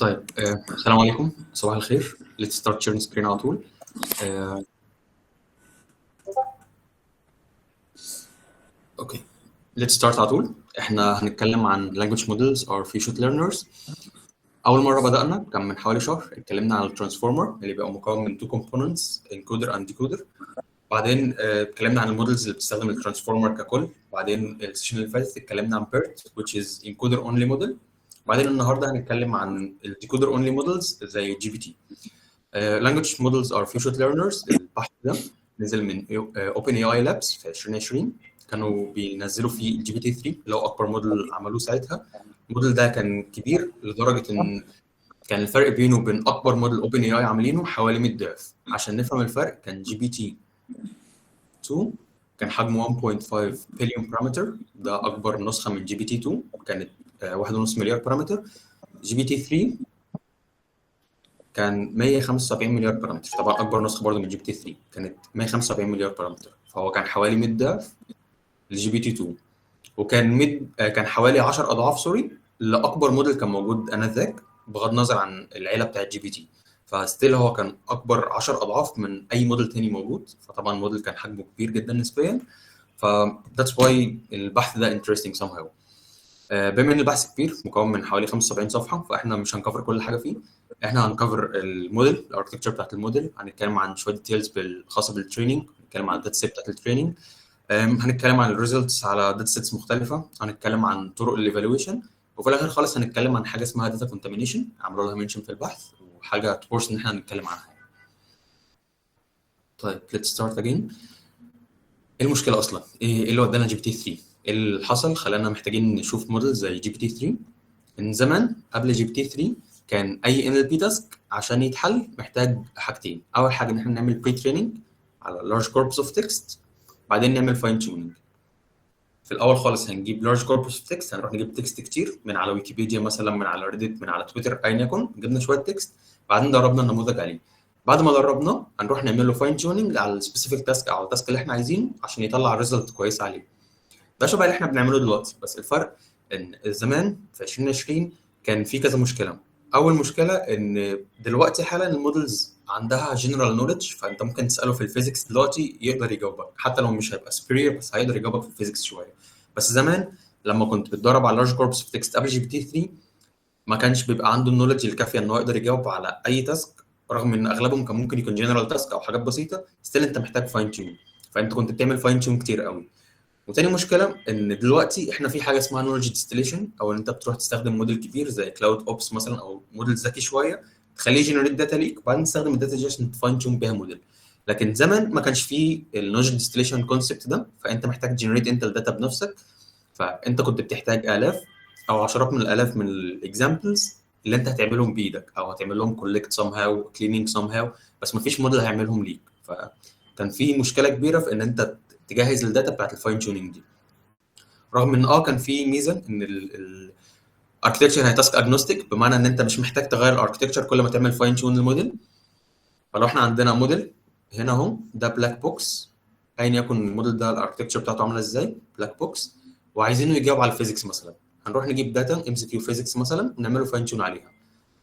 طيب، السلام عليكم، صباح الخير. let's start sharing screen على طول. Okay، let's start على طول. احنا هنتكلم عن language models or few shot learners. اول مرة بدانا كان من حوالي شهر، اتكلمنا عن ال transformer اللي بيبقى مكون من two components، encoder and decoder. بعدين اتكلمنا عن ال models اللي بتستخدم ال transformer ككل. بعدين ال session اللي فاتت اتكلمنا عن BERT which is encoder only model. بعدين النهارده هنتكلم عن ال decoder only models زي GPT. language models are few shot learners. البحث ده نزل من OpenAI Labs في 2020، كانوا بينزلوا فيه ال GPT 3 اللي هو اكبر موديل عملوه ساعتها. الموديل ده كان كبير لدرجة ان كان الفرق بينه وبين اكبر model OpenAI عاملينه حوالي 100 ضعف. عشان نفهم الفرق، كان GPT 2 كان حجمه 1.5 billion parameter، ده اكبر نسخه من GPT 2 كانت 1.5 مليار parameter. GPT 3 كان 175 مليار parameter، طبعا اكبر نسخه برضه من GPT 3 كانت 175 مليار parameter، فهو كان حوالي 100 ضعف ل GPT 2، وكان 100 كان حوالي 10 اضعاف، sorry، لاكبر موديل كان موجود انذاك بغض النظر عن العيلة بتاعت GPT. ف still هو كان اكبر 10 اضعاف من اي موديل تاني موجود، فطبعا الموديل كان حجمه كبير جدا نسبيا. ف that's why البحث ده interesting somehow. بما ان البحث كبير مكون من حوالي 75 صفحه، فاحنا مش هن cover كل حاجة فيه. احنا هن cover ال model، ال architecture بتاعت الموديل، هنتكلم عن شوية details الخاصة بال training، هنتكلم عن ال data set بتاعت ال training، هنتكلم عن ال results على data sets مختلفه، هنتكلم عن طرق ال evaluation، وفي الاخر خالص هنتكلم عن حاجة اسمها data contamination عملوا لها mention في البحث وحاجه worth ان احنا هنتكلم عنها. طيب، let's start again. ايه المشكلة اصلا؟ ايه اللي ودانا GPT 3؟ ايه اللي حصل خلانا محتاجين نشوف موديل زي GPT 3؟ من زمان قبل GPT 3 كان اي NLP task عشان يتحل محتاج حاجتين. اول حاجة ان احنا نعمل pre-training على large corpus of text، بعدين نعمل fine tuning. في الاول خالص هنجيب large corpus of text، هنروح نجيب text كتير من على ويكيبيديا مثلا، من على Reddit، من على تويتر، ايا يكن. جبنا شوية text، بعدين دربنا النموذج عليه. بعد ما دربناه هنروح نعمل له fine tuning على ال specific task او ال task اللي احنا عايزينه عشان يطلع result كويس عليه. ده شبه اللي احنا بنعمله دلوقتي، بس الفرق ان زمان في 2020 كان في كذا مشكله. اول مشكلة ان دلوقتي حالا ال models عندها general knowledge، فانت ممكن تساله في ال physics دلوقتي يقدر يجاوبك، حتى لو مش هيبقى superior بس هيقدر يجاوبك في ال physics شويه. بس زمان لما كنت بتدرب على large corpus of text قبل GPT 3 ما كانش بيبقى عنده ال knowledge الكافيه ان هو يقدر يجاوب على اي task، رغم ان اغلبهم كان ممكن يكون general task او حاجات بسيطه. still انت محتاج fine tune، فانت كنت بتعمل fine tune كتير قوي. وتاني مشكلة ان دلوقتي احنا في حاجة اسمها knowledge distillation، او ان انت بتروح تستخدم موديل كبير زي Claude Opus مثلا او موديل ذكي شوية تخليه generate data ليك، وبعدين تستخدم ال data دي عشان ت fine tune بيها موديل. لكن زمان ما كانش فيه ال knowledge distillation concept ده، فانت محتاج generate انت ال data بنفسك. فانت كنت بتحتاج الاف او عشرات من الالاف من ال examples اللي انت هتعملهم بايدك او هتعمل لهم collect somehow، cleaning somehow، بس ما فيش موديل هيعملهم ليك. فكان في مشكلة كبيرة في ان انت تجهز ال data بتاعت ال fine tuning دي، رغم ان كان في ميزة ان ال architecture هي task agnostic، بمعنى ان انت مش محتاج تغير ال architecture كل ما تعمل fine tune لل model. فلو احنا عندنا موديل هنا اهو، ده black box، ايا يكن الموديل ده ال architecture بتاعته عامله ازاي، black box، وعايزينه يجاوب على ال physics مثلا، هنروح نجيب data MCQ physics مثلا ونعمله fine tune عليها.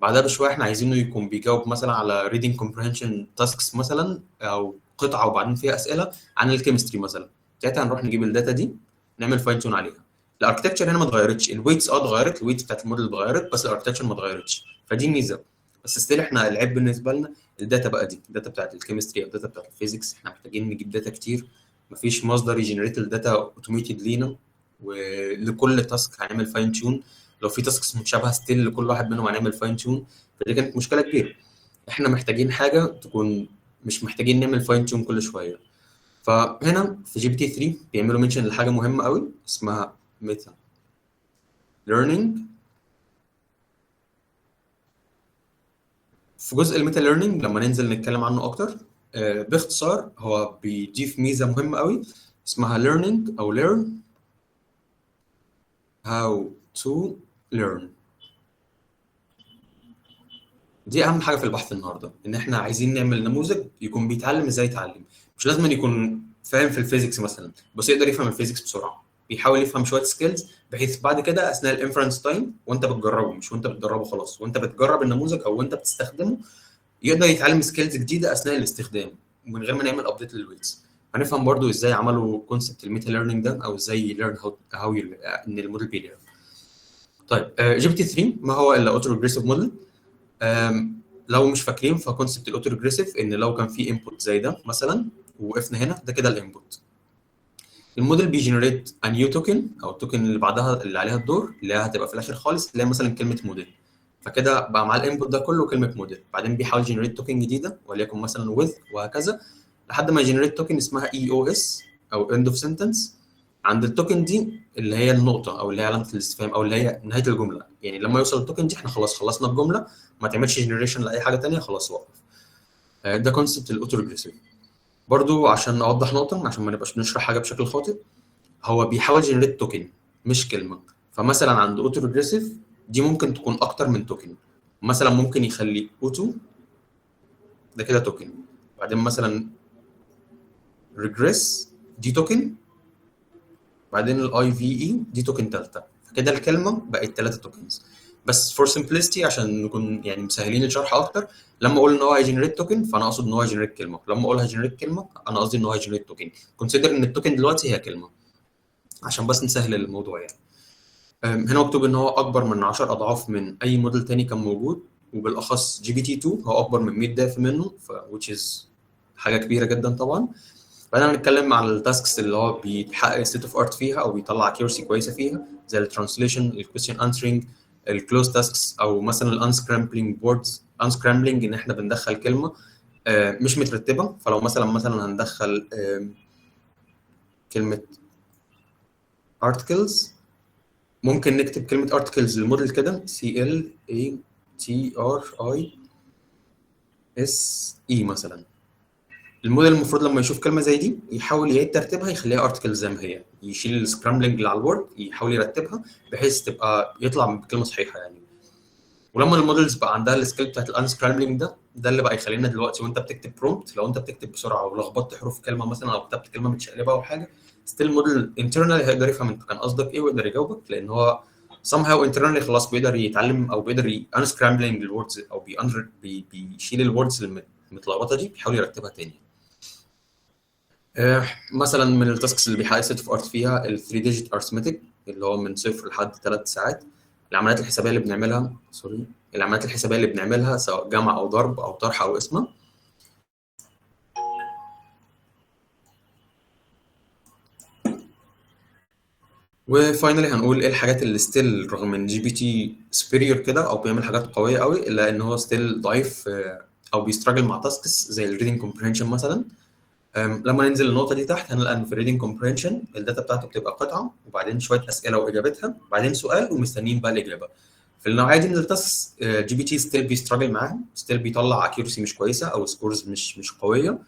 بعدها بشوية احنا عايزينه يكون بيجاوب مثلا على reading comprehension tasks مثلا، او قطعه وبعدين فيها اسئلة عن ال chemistry مثلا. ساعتها هنروح نجيب ال data دي نعمل fine tune عليها. ال architecture هنا ما اتغيرتش، ال weights اتغيرت، ال weights بتاعت الموديل اتغيرت، بس ال architecture ما اتغيرتش، فدي ميزه. بس still احنا العيب بالنسبة لنا ال data بقى دي، ال data بتاعت ال chemistry او ال data بتاعت ال physics، احنا محتاجين نجيب data كتير، مفيش مصدر ي generate ال data automated لينا، ولكل task هنعمل fine tune. لو في tasks متشابهة still لكل واحد منهم هنعمل fine tune. فدي كانت مشكلة كبيره. احنا محتاجين حاجة تكون مش محتاجين نعمل fine tune كل شويه. فهنا في GPT 3 بيعملوا mention لحاجة مهمة قوي اسمها meta learning. في جزء ال meta learning لما ننزل نتكلم عنه اكتر، باختصار هو بيضيف ميزة مهمة قوي اسمها learning او learn how to learn. دي اهم حاجة في البحث النهارده، ان احنا عايزين نعمل نموذج يكون بيتعلم ازاي يتعلم. مش لازم يكون فاهم في ال physics مثلا، بس يقدر يفهم ال physics بسرعه. بيحاول يفهم شوية skills بحيث بعد كده اثناء ال inference time وانت بتجربه، مش وانت بتدربه خلاص، وانت بتجرب النموذج او وانت بتستخدمه يقدر يتعلم skills جديدة اثناء الاستخدام من غير ما نعمل update لل weights. هنفهم برضو ازاي عملوا concept ال meta learning ده، او ازاي learn how ان ال model بي learn. طيب GPT 3 ما هو الا auto regressive model. لو مش فاكرين ف concept ال auto regressive ان لو كان في input زي ده مثلا ووقفنا هنا، ده كده ال input، ال model بي generate a new token او ال token اللي بعدها اللي عليها الدور اللي هي هتبقى في الاخر خالص اللي هي مثلا كلمة موديل. فكده بقى مع ال input ده كله كلمة موديل، بعدين بيحاول generate token جديدة وليكن مثلا with وهكذا لحد ما ي generate token اسمها EOS او end of sentence. عند ال token دي اللي هي النقطة او اللي هي علامة الاستفهام او اللي هي نهاية الجملة، يعني لما يوصل ال token دي احنا خلاص خلصنا الجملة، ما تعملش generation لاي حاجة ثانية، خلاص وقف. ده concept ال auto regressive. برضو عشان اوضح نقطة عشان ما نبقاش بنشرح حاجة بشكل خاطئ، هو بيحاول generate token مش كلمة. فمثلا عند auto regressive دي ممكن تكون اكتر من token، مثلا ممكن يخلي auto ده كده token، بعدين مثلا regress دي token، بعدين ال IVE دي token ثالثة، فكده الكلمة بقت 3 tokens. بس for simplicity عشان نكون يعني مسهلين الشرح اكتر، لما اقول ان هو هي generate token فانا اقصد ان هو هي generate كلمة، لما اقول هي generate كلمة انا قصدي ان هو هي generate token. consider ان ال token دلوقتي هي كلمة عشان بس نسهل الموضوع يعني. هنا مكتوب ان هو اكبر من 10 اضعاف من اي موديل تاني كان موجود، وبالاخص GPT 2 هو اكبر من 100 ضعف منه، ف which is حاجة كبيرة جدا طبعا. بعدين هنتكلم على ال tasks اللي هو بيحقق state of art فيها او بيطلع accuracy كويسة فيها، زي ال translation، ال question answering، ال cloze tasks، او مثلا ال unscrambling words. unscrambling ان احنا بندخل كلمة مش مترتبة، فلو مثلا هندخل كلمة articles، ممكن نكتب كلمة articles لل model كده C L A T R I S E مثلا. الموديل المفروض لما يشوف كلمة زي دي يحاول يعيد ترتيبها، يخليها article زي ما هي، يشيل ال scrambling اللي على ال word، يحاول يرتبها بحيث تبقى يطلع بكلمه صحيحه يعني. ولما ال models بقى عندها ال skill بتاعت ال unscrambling ده اللي بقى يخلينا دلوقتي وانت بتكتب prompt، لو انت بتكتب بسرعة ولخبطت حروف كلمة مثلا او كتبت كلمة متشقلبه او حاجة، still ال model internally هيقدر يفهم انت كان قصدك ايه ويقدر يجاوبك، لان هو somehow internally خلاص بيقدر يتعلم او بيقدر unscrambling ال words او بيشيل ال words المتلخبطه دي بيحاول يرتبها تاني. مثلا من ال tasks اللي بيحقق state of art فيها ال 3 digit arithmetic اللي هو من 0 لحد 3 ساعات. العمليات الحسابيه اللي بنعملها sorry العمليات الحسابيه اللي بنعملها سواء جمع او ضرب او طرح او قسمه. و finally هنقول ايه الحاجات اللي still رغم ان GPT superior كده او بيعمل حاجات قوية قوي، الا ان هو still ضعيف او بي struggle مع tasks زي ال reading comprehension مثلا. لما ننزل النقطة دي تحت هنلقى ان في ال reading comprehension ال data بتاعته بتبقى قطعه وبعدين شوية اسئلة واجابتها وبعدين سؤال ومستنيين بقى الاجابة. في النوعية دي من ال tasks GPT still بي struggle معاها، still بيطلع accuracy مش كويسة او scores مش قوية.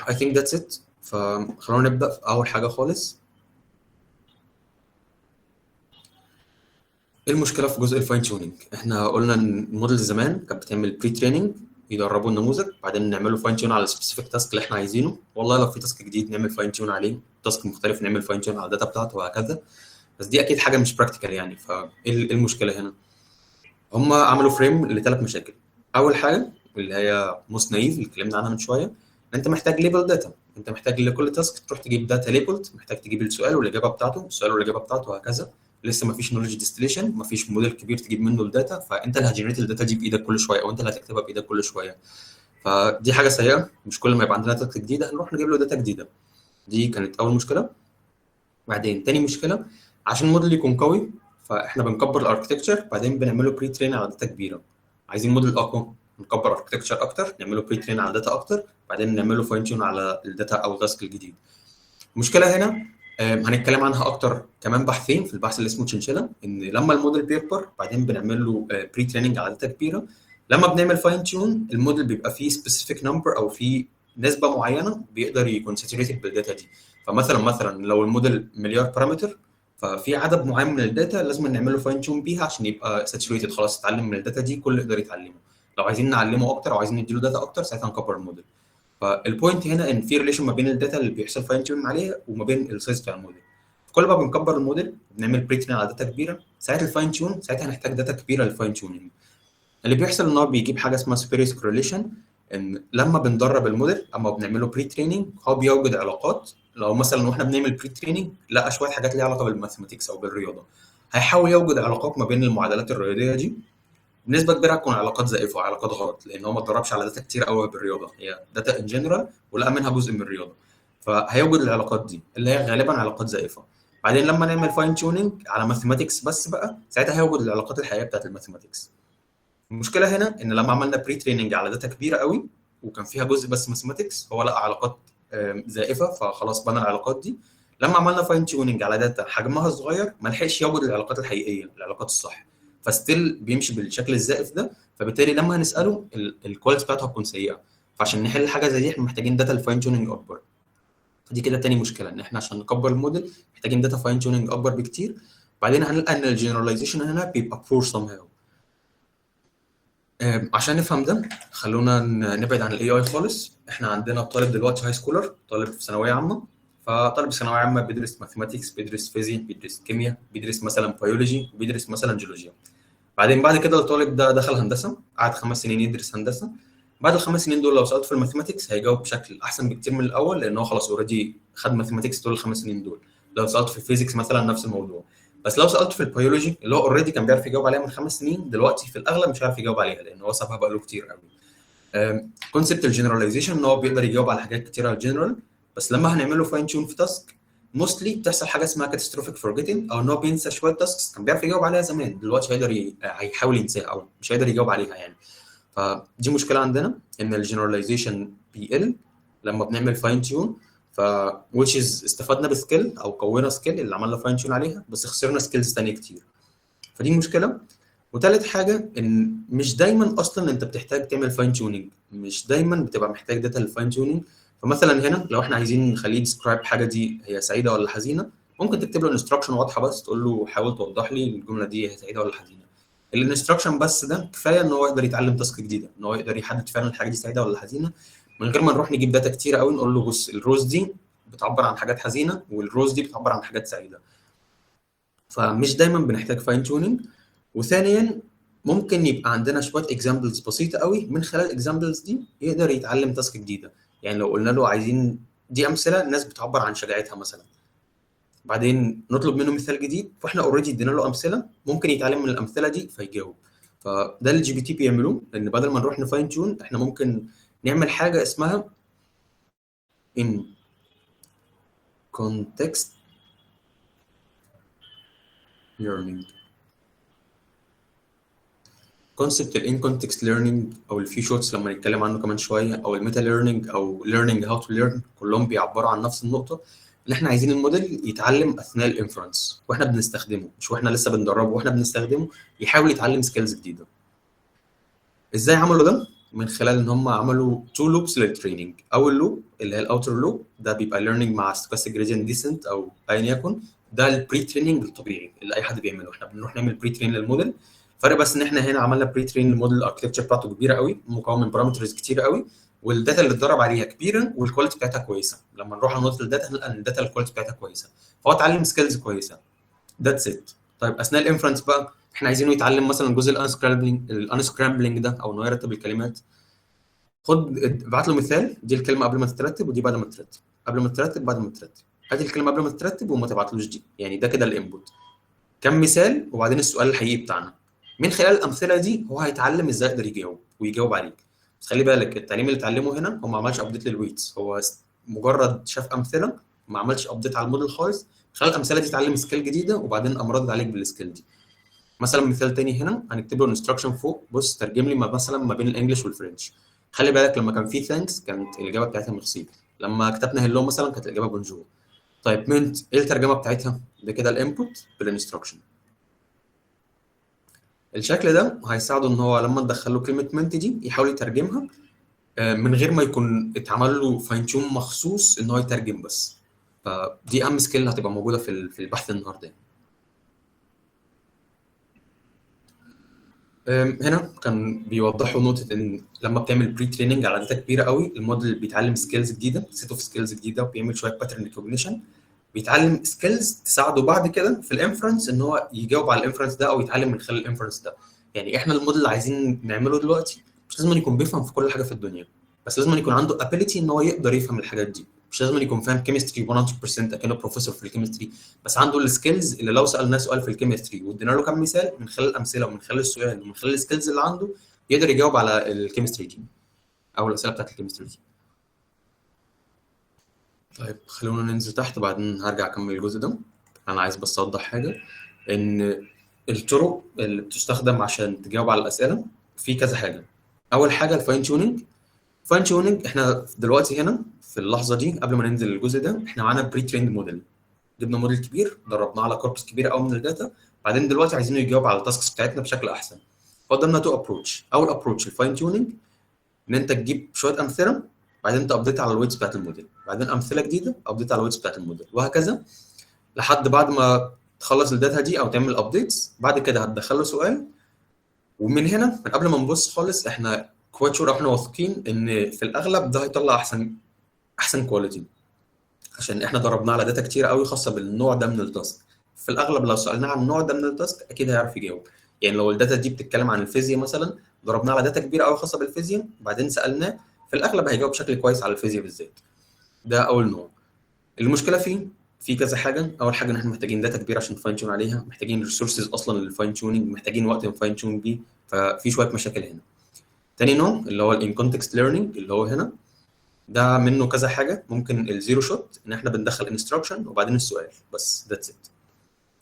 I think that's it. فخلونا نبدا في اول حاجة خالص. ايه المشكلة في جزء ال fine tuning؟ احنا قلنا ان الموديل زمان كانت بتعمل pre-training، يدربوا النموذج بعدين نعمله fine tune على ال specific task اللي احنا عايزينه. والله لو في task جديد نعمل fine tune عليه، task مختلف نعمل fine tune على ال data بتاعته وهكذا. بس دي اكيد حاجة مش practical يعني. فايه المشكلة هنا؟ هم عملوا frame لثلاث مشاكل. اول حاجة اللي هي most naive اللي اتكلمنا عنها من شوية، ان انت محتاج labeled data، انت محتاج لكل task تروح تجيب data labeled، محتاج تجيب السؤال والاجابة بتاعته، السؤال والاجابة بتاعته وهكذا. لسه ما فيش knowledge distillation، ما فيش موديل كبير تجيب منه ال data، فانت اللي هت generate ال data دي بايدك كل شوية او انت اللي هتكتبها بايدك كل شوية. فدي حاجة سيئه، مش كل ما يبقى عندنا task جديدة هنروح نجيب له data جديدة. دي كانت اول مشكلة. بعدين تاني مشكلة، عشان الموديل يكون قوي فاحنا بنكبر ال architecture بعدين بنعمله pre-train على data كبيرة. عايزين موديل اقوى نكبر architecture اكتر، نعمله pre-train على data اكتر، بعدين نعمله fine tune على ال data او ال task الجديد. المشكلة هنا هنتكلم عنها اكتر كمان بحثين في البحث اللي اسمه Chinchilla، ان لما الموديل بيكبر بعدين بنعمل له pre-training على data كبيرة، لما بنعمل fine tune ال model بيبقى فيه specific number او فيه نسبه معينة بيقدر يكون saturated بال data دي. فمثلا لو الموديل مليار parameter، ففي عدد معين من ال data لازم نعمل له fine tune بيها عشان يبقى saturated، خلاص اتعلم من ال data دي كل اللي يقدر يتعلمه. لو عايزين نعلمه اكتر او عايزين نديله data اكتر ساعتها نكبر ال model. فال point هنا ان في relation ما بين ال data اللي بيحصل fine tune عليها وما بين ال size بتاع الموديل. كل ما بنكبر الموديل بنعمل pre-train على data كبيره، ساعتها ال fine tune ساعتها هنحتاج data كبيرة لل fine tuning. اللي بيحصل ان هو بيجيب حاجة اسمها spurious correlation، ان لما بندرب الموديل اما بنعمله pre-training هو بيوجد علاقات. لو مثلا واحنا بنعمل pre-training لقى شوية حاجات ليها علاقة بال mathematics او بالرياضة، هيحاول يوجد علاقات ما بين المعادلات الرياضية دي. بنسبة كبيرة هتكون علاقات زائفة وعلاقات غلط، لان هو ما اتدربش على data كتير قوي بالرياضة، هي data in general ولقى منها جزء من الرياضة، فهيوجد العلاقات دي اللي هي غالبا علاقات زائفة. بعدين لما نعمل fine tuning على mathematics بس بقى، ساعتها هيوجد العلاقات الحقيقية بتاعت ال mathematics. المشكلة هنا ان لما عملنا pre-training على data كبيرة قوي وكان فيها جزء بس mathematics، هو لقى علاقات زائفة، فخلاص بنى العلاقات دي. لما عملنا fine tuning على data حجمها صغير، ما لحقش يوجد العلاقات الحقيقية، العلاقات الصح، ف still بيمشي بالشكل الزائف ده. فبالتالي لما هنساله ال quality بتاعته هتكون سيئه. فعشان نحل حاجة زي دي احنا محتاجين data ال fine tuning اكبر. فدي كده تاني مشكله، ان احنا عشان نكبر الموديل محتاجين data fine tuning اكبر بكتير. بعدين هنلقى ان ال generalization هنا بيبقى poor somehow. عشان نفهم ده خلونا نبعد عن ال AI خالص. احنا عندنا طالب دلوقتي high schooler، طالب في ثانوية عامة. فطالب ثانوية عامة بيدرس mathematics، بيدرس فيزياء، بيدرس كيمياء، بيدرس مثلا بيولوجي، وبيدرس مثلا جيولوجيا. بعدين بعد كده الطالب ده دخل هندسة، قعد 5 سنين يدرس هندسة. بعد ال5 سنين دول لو سالته في ال mathematics هيجاوب بشكل احسن بكتير من الاول، لان هو خلاص already خد mathematics طول ال5 سنين دول. لو سالته في ال physics مثلا نفس الموضوع. بس لو سالته في البيولوجي اللي هو already كان بيعرف يجاوب عليها من 5 سنين، دلوقتي في الاغلب مش عارف يجاوب عليها لان هو سابها بقاله كتير قوي. concept ال generalization ان هو بيقدر يجاوب على حاجات كتير على الجنرال، بس لما هنعمل له fine tune في task mostly بتحصل حاجة اسمها catastrophic forgetting، او ان هو بينسى شوية tasks كان بيعرف يجاوب عليها زمان، دلوقتي هيقدر هيحاول ينساها او مش هيقدر يجاوب عليها يعني. فدي مشكلة عندنا ان ال generalization بيقل لما بنعمل fine tune، ف which is استفدنا ب skill او قوينا skill اللي عملنا fine tune عليها، بس خسرنا skills ثانية كتير. فدي مشكلة. وثالث حاجة ان مش دايما اصلا انت بتحتاج تعمل fine tuning، مش دايما بتبقى محتاج data لل fine tuning. فمثلا هنا لو احنا عايزين نخليه describe حاجة دي هي سعيدة ولا حزينة، ممكن تكتب له instruction واضحة بس تقول له حاول توضح لي الجملة دي هي سعيدة ولا حزينة. ال instruction بس ده كفاية ان هو يقدر يتعلم task جديدة، ان هو يقدر يحدد فعلا الحاجة دي سعيدة ولا حزينة، من غير ما نروح نجيب data كتير قوي نقول له بص ال rows دي بتعبر عن حاجات حزينة وال rows دي بتعبر عن حاجات سعيدة. فمش دايما بنحتاج fine tuning. وثانيا ممكن يبقى عندنا شوية examples بسيطة قوي، من خلال ال examples دي يقدر يتعلم task جديدة. يعني لو قلنا له عايزين دي امثلة الناس بتعبر عن شجاعتها مثلا، بعدين نطلب منه مثال جديد، فاحنا already ادينا له امثلة ممكن يتعلم من الامثلة دي فيجاوب. فده اللي ال GPT بيعملوه، ان بدل ما نروح ن fine tune احنا ممكن نعمل حاجة اسمها in context learning. concept ال in context learning او ال few shots لما نتكلم عنه كمان شوية، او ال meta learning او learning how to learn، كلهم بيعبروا عن نفس النقطة، ان احنا عايزين الموديل يتعلم اثناء ال inference واحنا بنستخدمه، مش واحنا لسه بندربه، واحنا بنستخدمه يحاول يتعلم skills جديدة. ازاي عملوا ده؟ من خلال ان هم عملوا two loops لل training. اول loop اللي هي ال outer loop ده بيبقى learning مع stochastic gradient descent او ايا يكن، ده ال pre-training الطبيعي اللي اي حد بيعمله. احنا بنروح نعمل pre-train لل model، فرق بس ان احنا هنا عملنا pre-train لل model ال architecture بتاعته كبيرة قوي، مكون من parameters كتير قوي، وال data اللي اتدرب عليها كبيرة وال quality بتاعتها كويسة. لما نروح على نقطة ال data هنلقى ان ال data ال quality بتاعتها كويسة، فهو اتعلم skills كويسة. that's it. طيب اثناء ال inference بقى احنا عايزينه يتعلم مثلا جزء ال unscrambling ده، او انه يرتب الكلمات. خد ابعت له مثال، دي الكلمة قبل ما تترتب ودي بعد ما تترتب، قبل ما تترتب بعد ما تترتب، هات الكلمة قبل ما تترتب وما تبعتلوش دي. يعني ده كده ال input، كم مثال وبعدين السؤال الحقيقي بتاعنا. من خلال الامثلة دي هو هيتعلم ازاي يقدر يجاوب ويجاوب عليك. بس خلي بالك التعليم اللي اتعلمه هنا هو ما عملش update لل weights، هو مجرد شاف امثلة ما عملش update على الموديل خالص. خلال الامثلة دي اتعلم skill جديدة وبعدين قام رد عليك بال skill دي. مثلا مثال تاني هنا هنكتب له instruction فوق، بص ترجم لي مثلا ما بين ال English وال French. خلي بالك لما كان في thanks كانت الاجابة بتاعتها ميرسي، لما كتبنا hello مثلا كانت الاجابة bonjour. طيب mint ايه الترجمة بتاعتها؟ ده كده ال input بال instruction. الشكل ده هيساعده ان هو لما ندخل له كلمة mint دي يحاول يترجمها من غير ما يكون اتعمل له fine tune مخصوص ان هو يترجم بس. فدي اهم skill هتبقى موجودة في البحث النهارده. هنا كان بيوضحوا نقطة ان لما بتعمل pre-training على data كبيرة قوي الموديل بيتعلم skills جديدة، set of skills جديدة، وبيعمل شوية pattern recognition. بيتعلم skills تساعده بعد كده في ال inference ان هو يجاوب على ال inference ده او يتعلم من خلال ال inference ده. يعني احنا الموديل اللي عايزين نعمله دلوقتي مش لازم يكون بيفهم في كل حاجة في الدنيا، بس لازم يكون عنده ability ان هو يقدر يفهم الحاجات دي. مش لازم يكون فاهم chemistry 100% اكنه بروفيسور في ال chemistry، بس عنده ال skills اللي لو سالناه سؤال في ال chemistry وادينا له كام مثال، من خلال الامثلة ومن خلال السؤال ومن خلال ال skills اللي عنده يقدر يجاوب على ال chemistry دي او الاسئلة بتاعت ال chemistry دي. طيب خلونا ننزل تحت بعدين هرجع اكمل الجزء ده. انا عايز بس اوضح حاجة، ان الطرق اللي بتستخدم عشان تجاوب على الاسئلة في كذا حاجة. اول حاجة ال fine tuning. fine tuning احنا دلوقتي هنا في اللحظة دي قبل ما ننزل الجزء ده احنا معانا pre-trained model، جبنا موديل كبير دربناه على corpus كبير قوي من ال data، بعدين دلوقتي عايزينه يجاوب على ال tasks بتاعتنا بشكل احسن. فقدامنا two approach. اول approach ال fine tuning، ان انت تجيب شوية امثلة بعدين ت update على ال weights بتاعت الموديل، بعدين امثلة جديدة update على ال weights بتاعت الموديل، وهكذا لحد بعد ما تخلص ال data دي او تعمل updates. بعد كده هتدخل له سؤال، ومن هنا من قبل ما نبص خالص احنا quite sure احنا واثقين ان في الاغلب ده هيطلع احسن quality، عشان احنا دربناه على data كتير قوي خاصة بالنوع ده من ال task. في الاغلب لو سالناه عن النوع ده من ال task اكيد هيعرف يجاوب. يعني لو ال data دي بتتكلم عن الفيزياء مثلا، ضربناه على data كبيرة قوي خاصة بالفيزياء بعدين سالناه، في الاغلب هيجاوب بشكل كويس على الفيزياء بالذات. ده اول نوع. المشكلة فيه في كذا حاجة. اول حاجة ان احنا محتاجين data كبيرة عشان fine tune عليها، محتاجين resources اصلا لل fine tuning، محتاجين وقت fine tune بيه، ففي شوية مشاكل هنا. تاني نوع اللي هو ال in context learning اللي هو هنا ده منه كذا حاجة. ممكن ال zero shot ان احنا بندخل instruction وبعدين السؤال بس، that's it.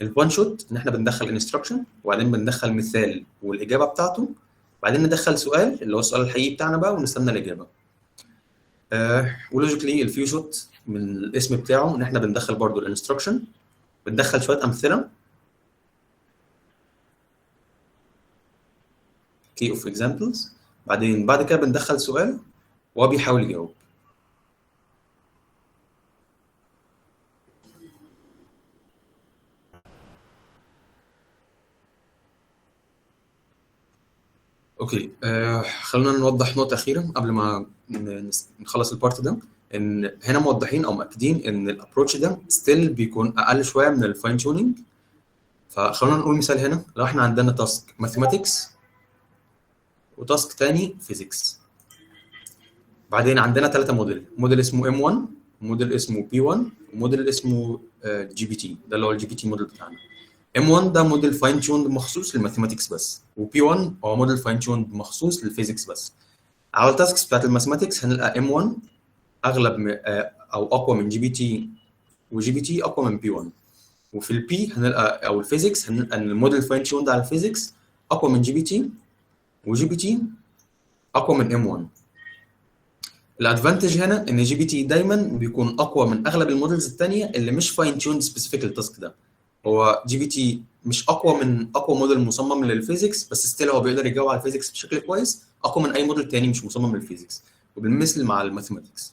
ال one shot ان احنا بندخل instruction وبعدين بندخل مثال والاجابة بتاعته، بعدين ندخل سؤال اللي هو السؤال الحقيقي بتاعنا بقى ونستنى الاجابة. و logically ال few shot من الاسم بتاعه ان احنا بندخل برضو ال instruction، بندخل شوية امثلة key of examples، بعدين بعد كده بندخل سؤال وهو بيحاول يجاوب. okay، خلونا نوضح نقطة اخيرة قبل ما نخلص ال part ده، ان هنا موضحين او مأكدين ان ال approach ده still بيكون اقل شوية من ال fine tuning. فخلونا نقول مثال هنا، لو احنا عندنا task mathematics و task تاني physics، بعدين عندنا 3 model، model اسمه M1، موديل اسمه P1، وموديل اسمه GPT، ده اللي هو ال GPT model بتاعنا. M1 ده model fine tuned مخصوص لل mathematics بس، و P1 هو model fine tuned مخصوص لل physics بس. على ال tasks بتاعت ال mathematics هنلقى M1 اغلب او اقوى من GPT، و GPT اقوى من P1. وفي ال P هنلقى او ال physics هنلقى ان ال model fine tuned على ال physics اقوى من GPT، و GPT اقوى من M1. ال advantage هنا ان GPT دايما بيكون اقوى من اغلب ال models الثانية اللي مش fine tuned specific لل task ده. هو GPT مش اقوى من اقوى موديل مصمم لل physics، بس still هو بيقدر يجاوب على ال physics بشكل كويس اقوى من اي موديل تاني مش مصمم لل physics، وبالمثل مع ال mathematics.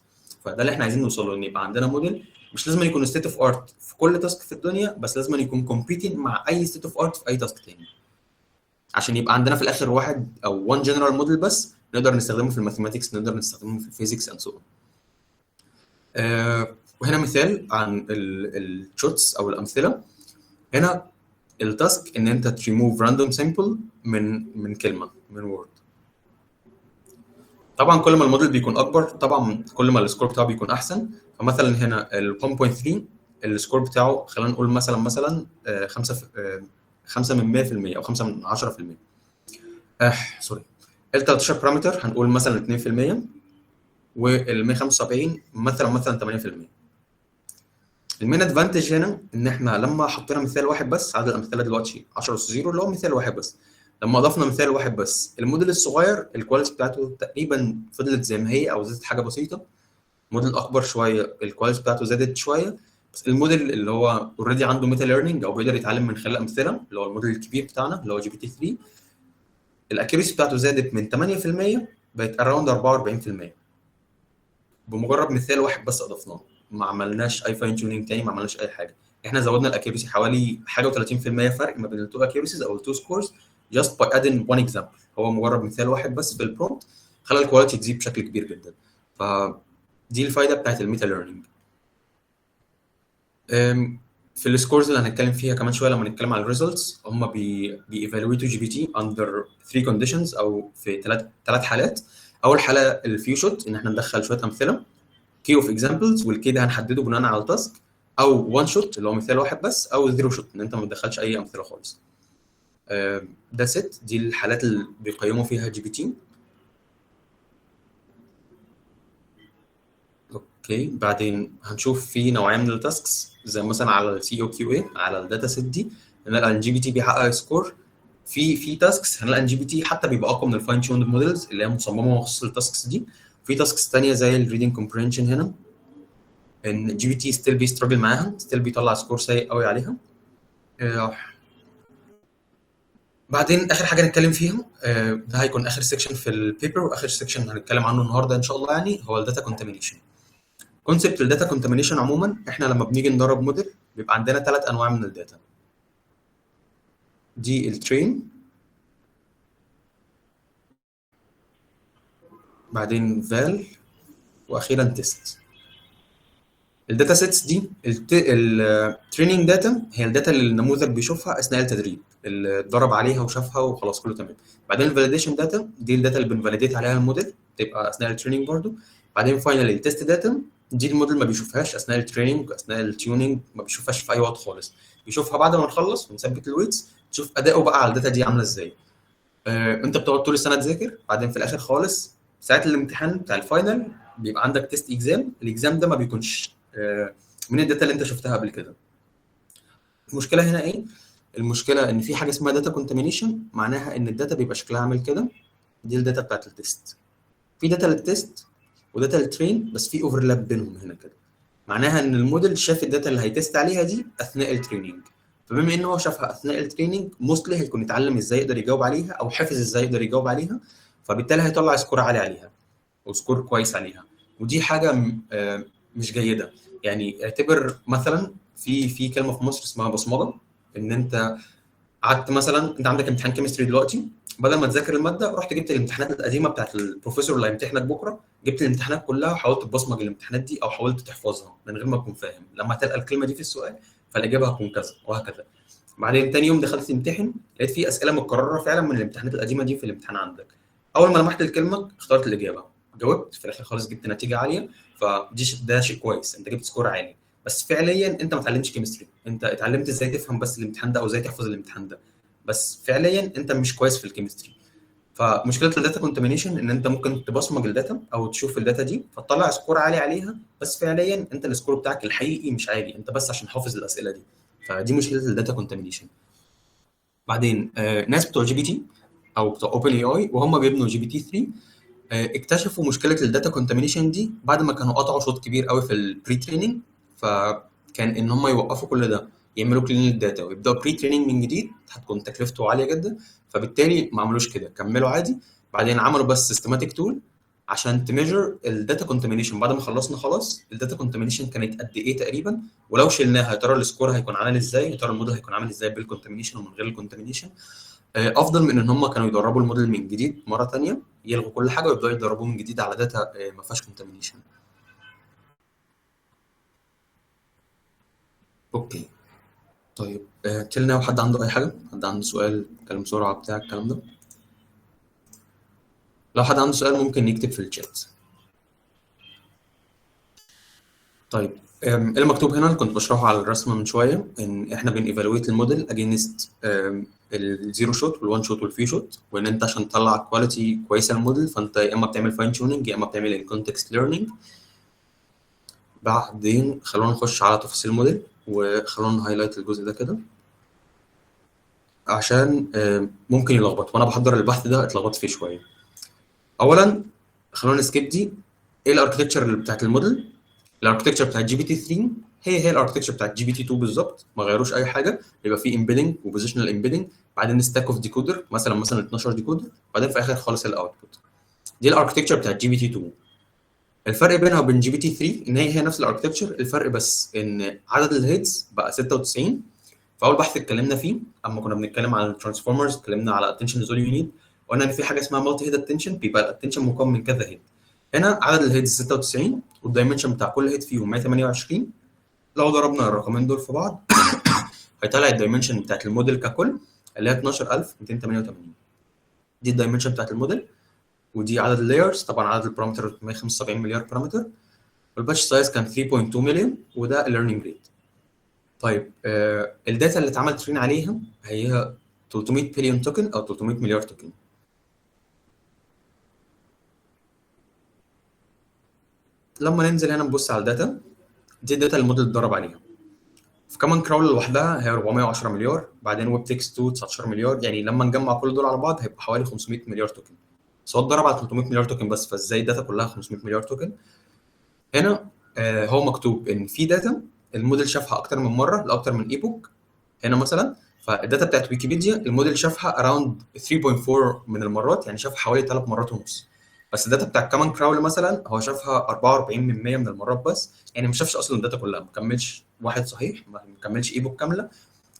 فده اللي احنا عايزين نوصله، ان يبقى عندنا موديل مش لازم يكون state of art في كل task في الدنيا، بس لازم يكون competing مع اي state of art في اي task تاني، عشان يبقى عندنا في الاخر واحد او one general model بس نقدر نستخدمه في ال mathematics، نقدر نستخدمه في ال physics and so. وهنا مثال عن ال shots او الامثلة. هنا ال task ان انت تريموف راندوم سامبل من كلمة، من word. طبعا كل ما الموديل بيكون اكبر طبعا كل ما ال score بتاعه بيكون احسن. فمثلا هنا ال 1.3 ال score بتاعه خلينا نقول مثلا 5 من 100% او 5 من 10%. sorry، ال 13 parameter هنقول مثلا 2%، وال 175 مثلا 8%. ال main advantage هنا ان احنا لما حطينا مثال واحد بس، عدد الامثلة دلوقتي 10 0 اللي هو مثال واحد بس، لما اضفنا مثال واحد بس الموديل الصغير ال quality بتاعته تقريبا فضلت زي ما هي او زادت حاجة بسيطة. موديل اكبر شوية ال quality بتاعته زادت شوية، بس الموديل اللي هو already عنده meta learning او بيقدر يتعلم من خلال امثلة اللي هو الموديل الكبير بتاعنا اللي هو GPT 3، ال accuracy بتاعته زادت من 8% بقت around 44% بمجرد مثال واحد بس اضفناه. ما عملناش اي fine tuning تاني، ما عملناش اي حاجة، احنا زودنا ال accuracy حوالي حاجة و30% فرق ما بين ال two accuracies او ال two scores just by adding one example. هو مجرد مثال واحد بس في ال prompt خلى ال quality تزيد بشكل كبير جدا. فدي الفايدة بتاعت ال meta learning. في ال scores اللي هنتكلم فيها كمان شوية لما نتكلم على ال results، هم بي evaluate وا GPT under 3 conditions او في ثلاث حالات. اول حاله ال few shot، ان احنا ندخل شوية امثلة K of examples، وال K ده هنحدده بناء على ال task، او 1 shot اللي هو مثال واحد بس، او zero shot ان انت ما تدخلش اي امثلة خالص. ده ست دي الحالات اللي بيقيموا فيها GPT. okay، بعدين هنشوف في نوعية من ال tasks زي مثلا على ال CoQA على ال data set دي، هنلاقي ان GPT بيحقق score في tasks، هنلاقي ان GPT حتى بيبقى اقوى من ال fine tuned models اللي هي مصممه مخصوص لل tasks دي. في tasks ثانية زي ال reading comprehension هنا، ان GPT still بي struggle معاها، still بيطلع score سيء قوي عليها. بعدين اخر حاجة نتكلم فيها، ده هيكون اخر section في ال paper واخر section هنتكلم عنه النهارده ان شاء الله، يعني هو ال data contamination. concept ال data contamination عموما، احنا لما بنيجي ندرب موديل بيبقى عندنا 3 انواع من ال data. دي ال train، بعدين val، واخيرا test. ال data sets دي ال training data هي ال data اللي النموذج بيشوفها اثناء التدريب، اللي اتدرب عليها وشافها وخلاص كله تمام. بعدين ال validation data دي ال data اللي بن validate عليها الموديل، تبقى اثناء ال training برضو. بعدين finally ال test data دي الموديل ما بيشوفهاش اثناء ال training، اثناء ال tuning، ما بيشوفهاش في اي وقت خالص، بيشوفها بعد ما نخلص ونثبت ال weights، تشوف اداؤه بقى على ال data دي عامله ازاي. انت بتقعد طول السنة تذاكر، بعدين في الاخر خالص ساعة الامتحان بتاع ال final بيبقى عندك test exam، ال exam ده ما بيكونش من ال data اللي انت شفتها قبل كده. المشكلة هنا ايه؟ المشكلة ان في حاجة اسمها data contamination، معناها ان ال data بيبقى شكلها عامل كده. دي ال data بتاعت ال test، في data لل test و data لل train، بس في overlap بينهم هنا كده، معناها ان الموديل شاف ال data اللي هي test عليها دي اثناء ال training، فبما ان هو شافها اثناء ال training mostly هيكون اتعلم ازاي يقدر يجاوب عليها او حفظ ازاي يقدر يجاوب عليها، فبالتالي هيطلع score عالي عليها و score كويس عليها، ودي حاجة مش جيدة. يعني اعتبر مثلا في كلمة في مصر اسمها بصمجه، ان انت قعدت مثلا انت عندك امتحان chemistry دلوقتي، بدل ما تذاكر المادة رحت جبت الامتحانات القديمة بتاعت البروفيسور اللي هيمتحنك بكره، جبت الامتحانات كلها وحاولت تبصمج الامتحانات دي او حاولت تحفظها من غير ما تكون فاهم، لما تلقى الكلمة دي في السؤال فالاجابه هتكون كذا وهكذا. بعدين تاني يوم دخلت تمتحن لقيت في اسئلة متكررة فعلا من الامتحانات القديمة دي في الامتحان عندك، اول ما لمحت الكلمة اخترت الاجابة، جاوبت، في الاخر خالص جبت نتيجة عالية، فدي ده شيء كويس، انت جبت score عالي، بس فعليا انت ما اتعلمتش chemistry، انت اتعلمت ازاي تفهم بس الامتحان ده او ازاي تحفظ الامتحان ده، بس فعليا انت مش كويس في ال chemistry. فمشكله ال data contamination ان انت ممكن تبصمج ال data او تشوف ال data دي فتطلع score عالي عليها، بس فعليا انت ال score بتاعك الحقيقي مش عالي، انت بس عشان حافظ الاسئلة دي. فدي مشكلة ال data contamination. بعدين ناس بتوع GPT او بتوع OpenAI وهم بيبنوا GPT 3 اكتشفوا مشكلة ال data contamination دي بعد ما كانوا قطعوا شوط كبير قوي في ال pre-training، فكان ان هم يوقفوا كل ده يعملوا clean لل data ويبداوا pre-training من جديد هتكون تكلفته عالية جدا، فبالتالي ما عملوش كده، كملوا عادي. بعدين عملوا بس systematic tool عشان ت measure ال data contamination. بعد ما خلصنا خلاص ال data contamination كانت قد ايه تقريبا، ولو شلناها يا ترى ال score هيكون عامل ازاي، يا ترى الموديل هيكون عامل ازاي بال contamination ومن غير ال contamination. افضل من ان هم كانوا يدربوا الموديل من جديد مرة ثانية، يلغوا كل حاجة ويبداوا يدربوه من جديد على data ما فيهاش contamination. okay طيب، till now حد عنده اي حاجة؟ حد عنده سؤال؟ كلام بسرعة بتاع الكلام ده. لو حد عنده سؤال ممكن يكتب في الشات. طيب اللي مكتوب هنا اللي كنت بشرحه على الرسمة من شوية، ان احنا بن evaluate ال model against ال zero shot وال one shot وال few shot، وان انت عشان تطلع quality كويسة للموديل فانت يا اما بتعمل fine tuning يا اما بتعمل in context learning. بعدين خلونا نخش على تفاصيل الموديل، وخلونا highlight الجزء ده كده عشان ممكن يلخبط، وانا بحضر البحث ده اتلخبطت فيه شوية. اولا خلونا ن skip دي. ايه ال architecture اللي بتاعت ال model؟ ال architecture بتاعت GPT 3 هي ال architecture بتاعت GPT 2 بالظبط، ما غيروش اي حاجة. يبقى في embedding و positional embedding، بعدين stack of decoder مثلا 12 decoder، بعدين في اخر خالص ال output. دي ال architecture بتاعت GPT 2. الفرق بينها وبين GPT 3 ان هي نفس ال architecture، الفرق بس ان عدد ال heads بقى 96. في اول بحث اتكلمنا فيه اما كنا بنتكلم عن ال transformers، اتكلمنا على attention is all you need، قلنا ان في حاجة اسمها multi head attention، بيبقى ال attention مكون من كذا head. هنا عدد ال heads 96 وال dimension بتاع كل head فيهم 128. لو ضربنا الرقمين دول في بعض هيطلع ال dimension بتاعت الموديل ككل اللي هي 12288. دي ال dimension بتاعت الموديل، ودي عدد ال layers، طبعا عدد ال parameter 175 مليار parameter، وال batch size كان 3.2 مليون، وده ال learning rate. طيب ال data اللي اتعمل train عليها هي 300 billion token او 300 مليار token. لما ننزل هنا نبص على ال data، دي ال data اللي الموديل اتدرب عليها. في Common Crawl لوحدها هي 410 مليار، بعدين WebText 2 19 مليار، يعني لما نجمع كل دول على بعض هيبقى حوالي 500 مليار token. بس هو اتدرب على 300 مليار token بس، فازاي ال data كلها 500 مليار token؟ هنا هو مكتوب ان في data ال model شافها اكتر من مرة لاكتر من epoch. هنا مثلا فال data بتاعت ويكيبيديا الموديل شافها around 3.4 من المرات، يعني شافها حوالي 3 مرات ونص. بس ال data بتاع Common Crawl مثلا هو شافها 44 من 100 من المرات بس، يعني ما شافش اصلا ال data كلها، ما كملش واحد صحيح، ما كملش epoch كاملة.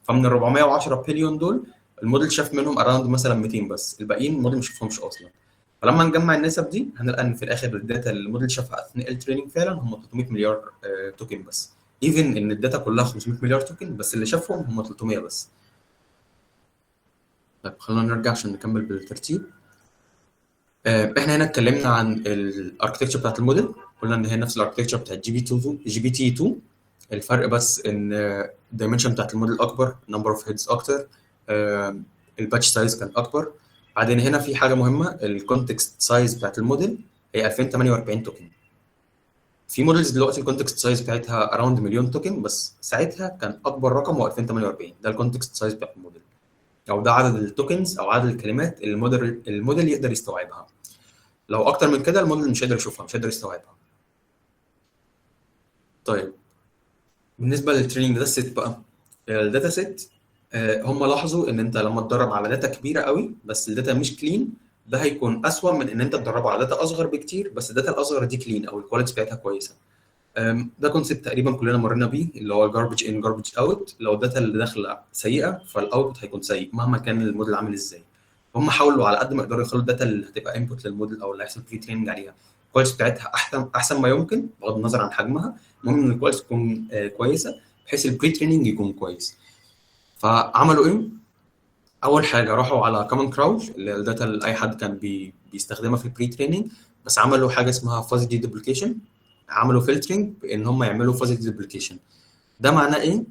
فمن ال 410 بليون دول الموديل شاف منهم around مثلا 200 بس، الباقيين الموديل ما شافهمش اصلا. فلما نجمع النسب دي هنلقى ان في الاخر ال data اللي الموديل شافها اثناء ال training فعلا هم 300 مليار token بس، even ان ال data كلها 500 مليار token بس اللي شافهم هم 300 بس. طيب خلينا نرجع عشان نكمل بالترتيب. احنا هنا اتكلمنا عن ال architecture بتاعت الموديل، قلنا ان هي نفس ال architecture بتاعت GPT 2، الفرق بس ان ال dimension بتاعت الموديل اكبر، number of heads اكتر، ال batch size كان اكبر. بعدين هنا في حاجة مهمة، ال context size بتاعت الموديل هي 2048 token. في models دلوقتي ال context size بتاعتها around مليون token، بس ساعتها كان اكبر رقم هو 2048، ده ال context size بتاع الموديل، او ده عدد ال tokens او عدد الكلمات اللي الموديل يقدر يستوعبها. لو اكتر من كده الموديل مش هيقدر يشوفها، مش هيقدر يستوعبها. طيب بالنسبة لل training data set بقى، ال data set هم لاحظوا ان انت لما تدرب على data كبيرة قوي بس ال data مش clean، ده هيكون اسوأ من ان انت تدربه على data اصغر بكتير بس ال data الاصغر دي clean او ال quality بتاعتها كويسة. ده concept تقريبا كلنا مرينا بيه، اللي هو garbage in garbage out. لو ال data اللي داخله سيئه فال output هيكون سيء مهما كان الموديل عامل ازاي. هم حاولوا على قد ما يقدروا يخلوا ال data اللي هتبقى input لل model او اللي هيحصل pre-training عليها ال quality بتاعتها احسن ما يمكن بغض النظر عن حجمها، المهم ان ال quality تكون كويسة بحيث ال pre-training يكون كويس. فعملوا ايه؟ اول حاجة راحوا على Common Crawl اللي ال data اللي اي حد كان بيستخدمها في ال pre-training، بس عملوا حاجة اسمها fuzzy deduplication، عملوا filtering بان هم يعملوا fuzzy deduplication. ده معناه ايه؟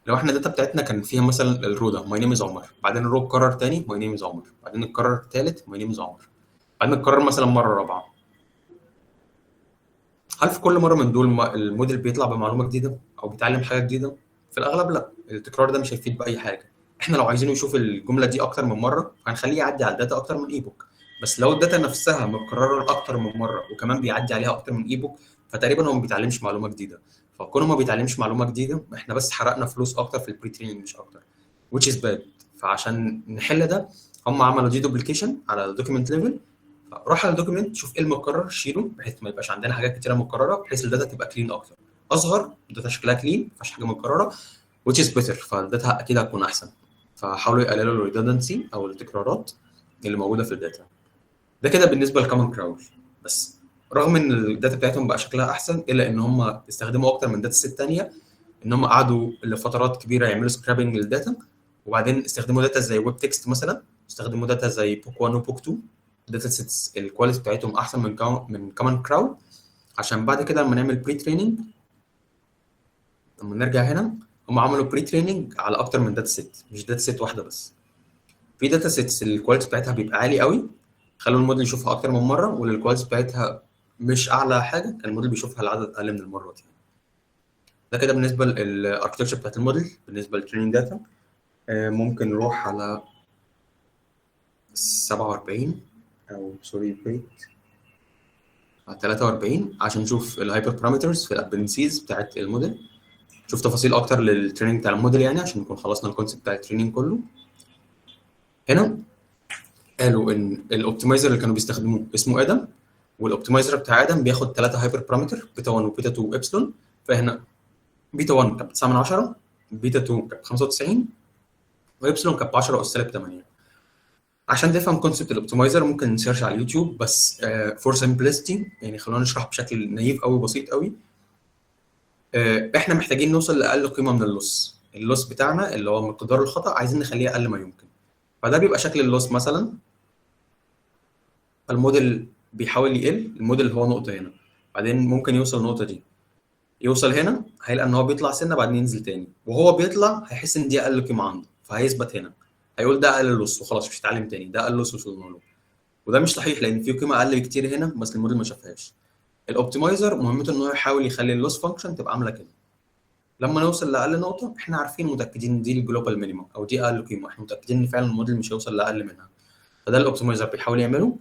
لو احنا ال data بتاعتنا كان فيها مثلا ال row ده my name is عمر، بعدين ال row اتكرر تاني my name is عمر، بعدين اتكرر تالت my name is عمر، بعدين اتكرر مثلا مرة رابعه، هل في كل مرة من دول الموديل بيطلع بمعلومة جديدة او بيتعلم حاجة جديدة؟ في الاغلب لا، التكرار ده مش هيفيد باي حاجة. احنا لو عايزينه يشوف الجملة دي اكتر من مرة هنخليه يعدي على ال data اكتر من epoch، بس لو ال data نفسها متكررة اكتر من مرة وكمان بيعدي عليها اكتر من epoch فتقريبا هو ما بيتعلمش معلومة جديدة. فكونه ما بيتعلمش معلومة جديدة احنا بس حرقنا فلوس اكتر في ال pre-training مش اكتر، which is bad. فعشان نحل ده هم عملوا deduplication على ال document level، روح على ال document شوف ايه المتكرر شيله بحيث ما يبقاش عندنا حاجات كتيرة متكررة، بحيث ال data تبقى clean اكتر، اصغر ال data شكلها clean ما فيهاش حاجة متكررة which is better، فال data اكيد هتكون احسن. فحاولوا يقللوا ال redundancy او التكرارات اللي موجودة في ال data. ده كده بالنسبة لل Common Crawl. بس رغم ان ال data بتاعتهم بقى شكلها احسن الا ان هم استخدموا اكتر من data set ثانية، ان هم قعدوا لفترات كبيرة يعملوا scraping لل data، وبعدين استخدموا data زي WebText مثلا، استخدموا data زي Book 1 و Book 2، data sets ال quality بتاعتهم احسن من Common Crawl، عشان بعد كده لما نعمل pre-training، لما نرجع هنا هم عملوا pre-training على اكتر من data set، مش data set واحدة بس. في data sets ال quality بتاعتها بيبقى عالي قوي، خلوا الموديل يشوفها اكتر من مرة، وال quality بتاعتها مش اعلى حاجة كان الموديل بيشوفها لعدد اقل من المرات يعني. ده كده بالنسبة لل architecture بتاعت الموديل. بالنسبة لل training data ممكن نروح على 47 او sorry wait على 43 عشان نشوف ال hyperparameters في ال appendices بتاعت الموديل، نشوف تفاصيل اكتر لل training بتاع الموديل يعني عشان نكون خلصنا ال concept بتاع ال training كله. هنا قالوا ان ال optimizer اللي كانوا بيستخدموه اسمه Adam، وال optimizer بتاع ادم بياخد 3 hyperparameter، beta 1 وبيتا 2 وابسلون. فهنا بيتا 1 كانت 9 من 10، بيتا 2 كانت 95، وابسلون كانت 10 اس سالب 8. عشان تفهم concept ال optimizer ممكن ن search على اليوتيوب، بس for simplicity يعني خلونا نشرح بشكل naive قوي بسيط قوي. احنا محتاجين نوصل لاقل قيمة من ال loss. ال loss بتاعنا اللي هو مقدار الخطا عايزين نخليه اقل ما يمكن، فده بيبقى شكل ال loss مثلا. الموديل بيحاول يقل، الموديل هو نقطة هنا، بعدين ممكن يوصل النقطة دي، يوصل هنا هيلاقي ان هو بيطلع سنة بعدين ينزل تاني، وهو بيطلع هيحس ان دي اقل قيمة عنده فهيثبت هنا، هيقول ده اقل loss وخلاص مش هيتعلم تاني، ده اقل loss وصلنا له. وده مش صحيح لان في قيمة اقل بكتير هنا بس الموديل ما شافهاش. ال optimizer مهمته ان هو يحاول يخلي ال loss function تبقى عامله كده. لما نوصل لاقل نقطة احنا عارفين متاكدين ان دي ال global minimum او دي اقل قيمة، احنا متاكدين ان فعلا الموديل مش هيوصل لاقل منها، فده ال optimizer بيحاول يعمله.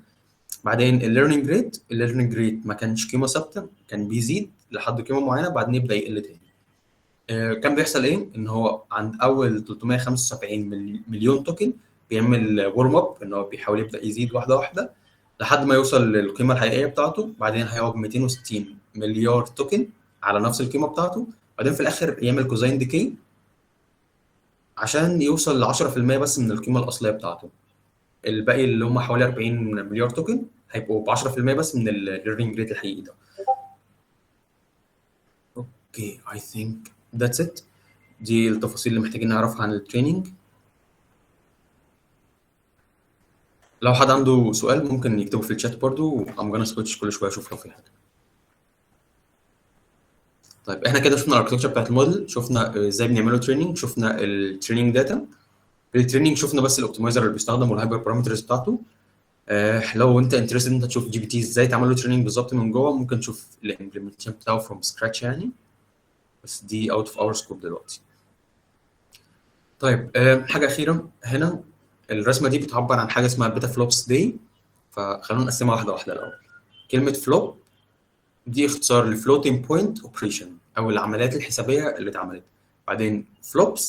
بعدين ال learning rate، ال learning rate ما كانش قيمة ثابتة، كان بيزيد لحد قيمة معينة بعدين يبدا يقل تاني. كان بيحصل ايه؟ ان هو عند اول 375 مليون token بيعمل warm up، ان هو بيحاول يبدا يزيد واحدة واحدة لحد ما يوصل للقيمة الحقيقية بتاعته، بعدين هيقعد 260 مليار token على نفس القيمة بتاعته، بعدين في الاخر يعمل cosine decay عشان يوصل ل 10% بس من القيمة الاصلية بتاعته. الباقي اللي هم حوالي 40 مليار token هيبقوا ب 10% بس من ال learning rate الحقيقي ده. okay، I think that's it. دي التفاصيل اللي محتاجين نعرفها عن ال training. لو حد عنده سؤال ممكن يكتبه في الشات برضو، I'm gonna switch كل شوية اشوف لو في حاجة. طيب احنا كده شفنا ال architecture بتاعت الموديل، شفنا ازاي بنعمله training، شفنا ال training data. ال training شفنا بس ال optimizer اللي بيستخدم وال hyperparameters بتاعته. لو انت interested انت تشوف GPT ازاي تعمل له training بالظبط من جوه، ممكن تشوف ال implementation بتاعه from scratch يعني، بس دي out of our scope دلوقتي. طيب حاجة اخيرة هنا، الرسمة دي بتعبر عن حاجة اسمها petaflops day، فخلونا نقسمها واحدة واحدة الاول. كلمة flop دي اختصار ل floating point operation او العمليات الحسابيه اللي اتعملت. بعدين flops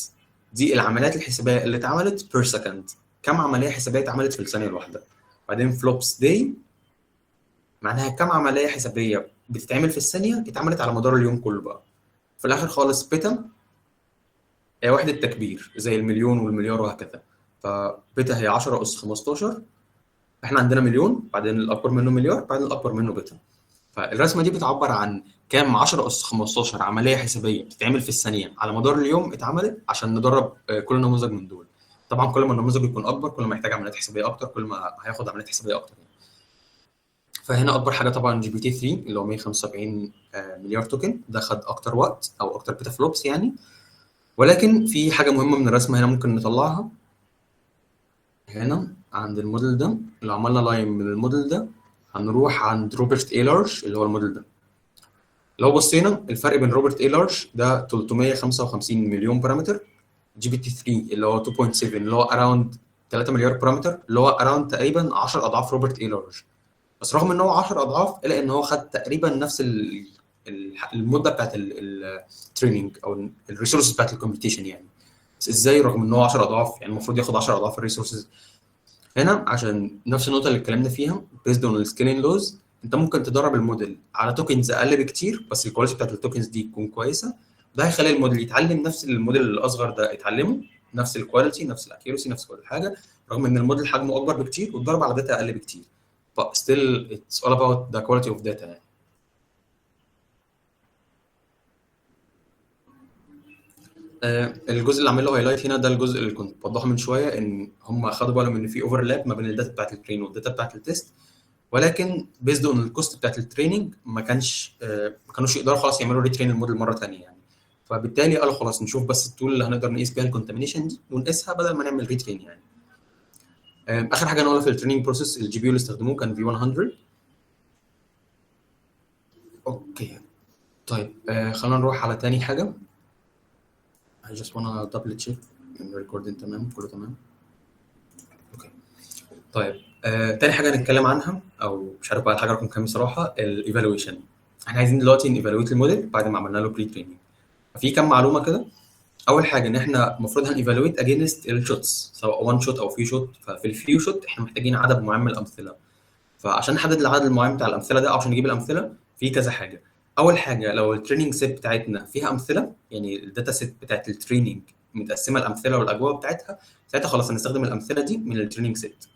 دي العمليات الحسابيه اللي اتعملت per second، كم عملية حسابيه اتعملت في الثانية الواحدة. بعدين flops day معناها كم عملية حسابيه بتتعمل في الثانية اتعملت على مدار اليوم كله بقى. في الاخر خالص peta هي وحده تكبير زي المليون والمليار وهكذا، ف peta هي 10 اس 15، احنا عندنا مليون، بعدين الاكبر منه مليار، بعدين الاكبر منه peta. فالرسمه دي بتعبر عن كام 10 اس 15 عملية حسابيه بتتعمل في الثانية على مدار اليوم اتعملت عشان ندرب كل نموذج من دول. طبعا كل ما النموذج يكون اكبر كل ما يحتاج عمليات حسابيه اكتر، كل ما هياخد عمليات حسابيه اكتر يعني. فهنا اكبر حاجة طبعا GPT 3 اللي هو 175 مليار token، ده خد اكتر وقت او اكتر petaflops يعني. ولكن في حاجة مهمة من الرسمة هنا ممكن نطلعها هنا عند الموديل ده. لو عملنا line من الموديل ده هنروح عند RoBERTa large اللي هو الموديل ده. لو بصينا الفرق بين RoBERTa large ده 355 مليون parameter، GPT 3 اللي هو 2.7 اللي هو around 3 مليار parameter، اللي هو around تقريبا 10 اضعاف RoBERTa large. بس رغم ان هو 10 اضعاف الا ان هو خد تقريبا نفس المدة بتاعت ال training او ال resources بتاعت ال computation يعني. بس ازاي رغم ان هو 10 اضعاف؟ يعني المفروض ياخد 10 اضعاف ال resources. هنا عشان نفس النقطة اللي اتكلمنا فيها based on ال scaling laws، انت ممكن تدرب الموديل على tokens اقل بكتير بس ال quality بتاعت ال tokens دي تكون كويسة، ده هيخلي الموديل يتعلم نفس الموديل الاصغر ده يتعلمه، نفس ال quality نفس ال accuracy نفس كل حاجة، رغم ان الموديل حجمه اكبر بكتير واتدرب على data اقل بكتير. But still it's all about the quality of data يعني. الجزء اللي عامل له highlight هنا ده الجزء اللي كنت بوضحه من شوية، ان هم خدوا بالهم ان في overlap ما بين ال data بتاعت ال train وال data بتاعت ال test، ولكن based on ال cost بتاعت ال training ما كانوش يقدروا خلاص يعملوا retrain ال model مرة ثانية يعني. فبالتالي قالوا خلاص نشوف بس ال tool اللي هنقدر نقيس بيها ال contamination دي ونقيسها بدل ما نعمل retrain يعني. اخر حاجة نقولها في ال training process، ال GPU اللي استخدموه كان V100. okay طيب، خلينا نروح على تاني حاجة. I just wanna double check ان recording تمام، كله تمام. okay طيب، تاني حاجة هنتكلم عنها، او مش عارف بقى الحاجة رقم كام بصراحة، ال evaluation. احنا عايزين دلوقتي ن evaluate ال model بعد ما عملنا له pre-training. ففي كام معلومة كده. اول حاجة ان احنا المفروض هن evaluate against ال shots، سواء one shot او few shot. ففي ال few shot احنا محتاجين عدد معين من الامثلة، فعشان نحدد العدد المعين بتاع الامثلة ده او عشان نجيب الامثلة في كذا حاجة. اول حاجة لو ال training set بتاعتنا فيها امثلة، يعني ال data set بتاعت ال training متقسمه الامثلة والاجوبه بتاعتها، ساعتها خلاص هنستخدم الامثلة دي من ال training set.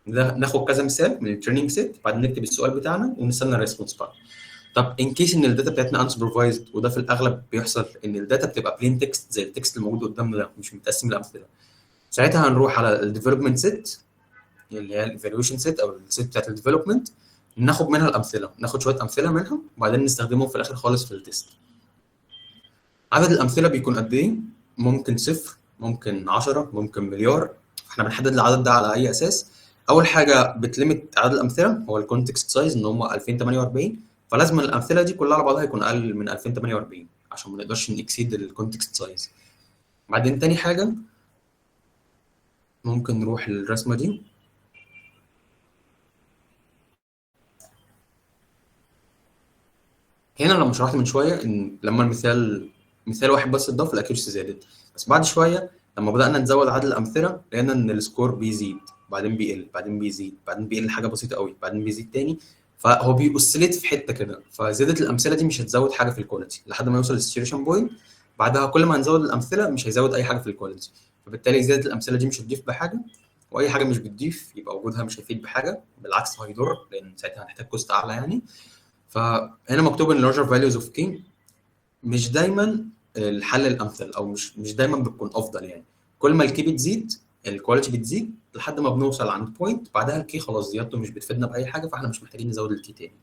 ناخد كذا مثال من ال training set، بعدين نكتب السؤال بتاعنا ونستنى ال response بقى. طب in case ان ال data بتاعتنا unsupervised، وده في الاغلب بيحصل ان ال data بتبقى plain text زي ال text الموجود قدامنا ده، مش متقسم لامثله، ساعتها هنروح على ال development set اللي هي ال evaluation set او ال set بتاعت ال development، ناخد منها الامثله، ناخد شوية امثلة منها وبعدين نستخدمهم في الاخر خالص في ال test. عدد الامثلة بيكون قد ايه؟ ممكن 0، ممكن 10، ممكن مليار. احنا بنحدد العدد ده على اي اساس؟ اول حاجة بت limit عدد الامثلة هو ال context size ان هم 2048، فلازم الامثلة دي كلها على بعضها يكون اقل من 2048 عشان ما نقدرش ن exceed ال context size. بعدين تاني حاجة ممكن نروح للرسمه دي. هنا لما شرحت من شوية ان لما المثال مثال واحد بس اتضاف ال accuracy زادت، بس بعد شوية لما بدانا نزود عدد الامثلة لقينا ان ال score بيزيد بعدين بيقل بعدين بيزيد بعدين بيقل حاجة بسيطة قوي بعدين بيزيد تاني، فهو بي oscillate في حتة كده. فزيادة الامثلة دي مش هتزود حاجة في ال quality لحد ما يوصل لل saturation point، بعدها كل ما هنزود الامثلة مش هيزود اي حاجة في ال quality، فبالتالي زيادة الامثلة دي مش هتضيف بحاجة، واي حاجة مش بتضيف يبقى وجودها مش هيفيد بحاجة، بالعكس هيضر لان ساعتها هنحتاج cost اعلى يعني. فهنا مكتوب ان larger values of k مش دايما الحل الامثل او مش دايما بتكون افضل يعني. كل ما ال k بتزيد ال quality بتزيد لحد ما بنوصل عند point، بعدها ال k خلاص زيادته مش بتفيدنا باي حاجة، فاحنا مش محتاجين نزود ال k تاني.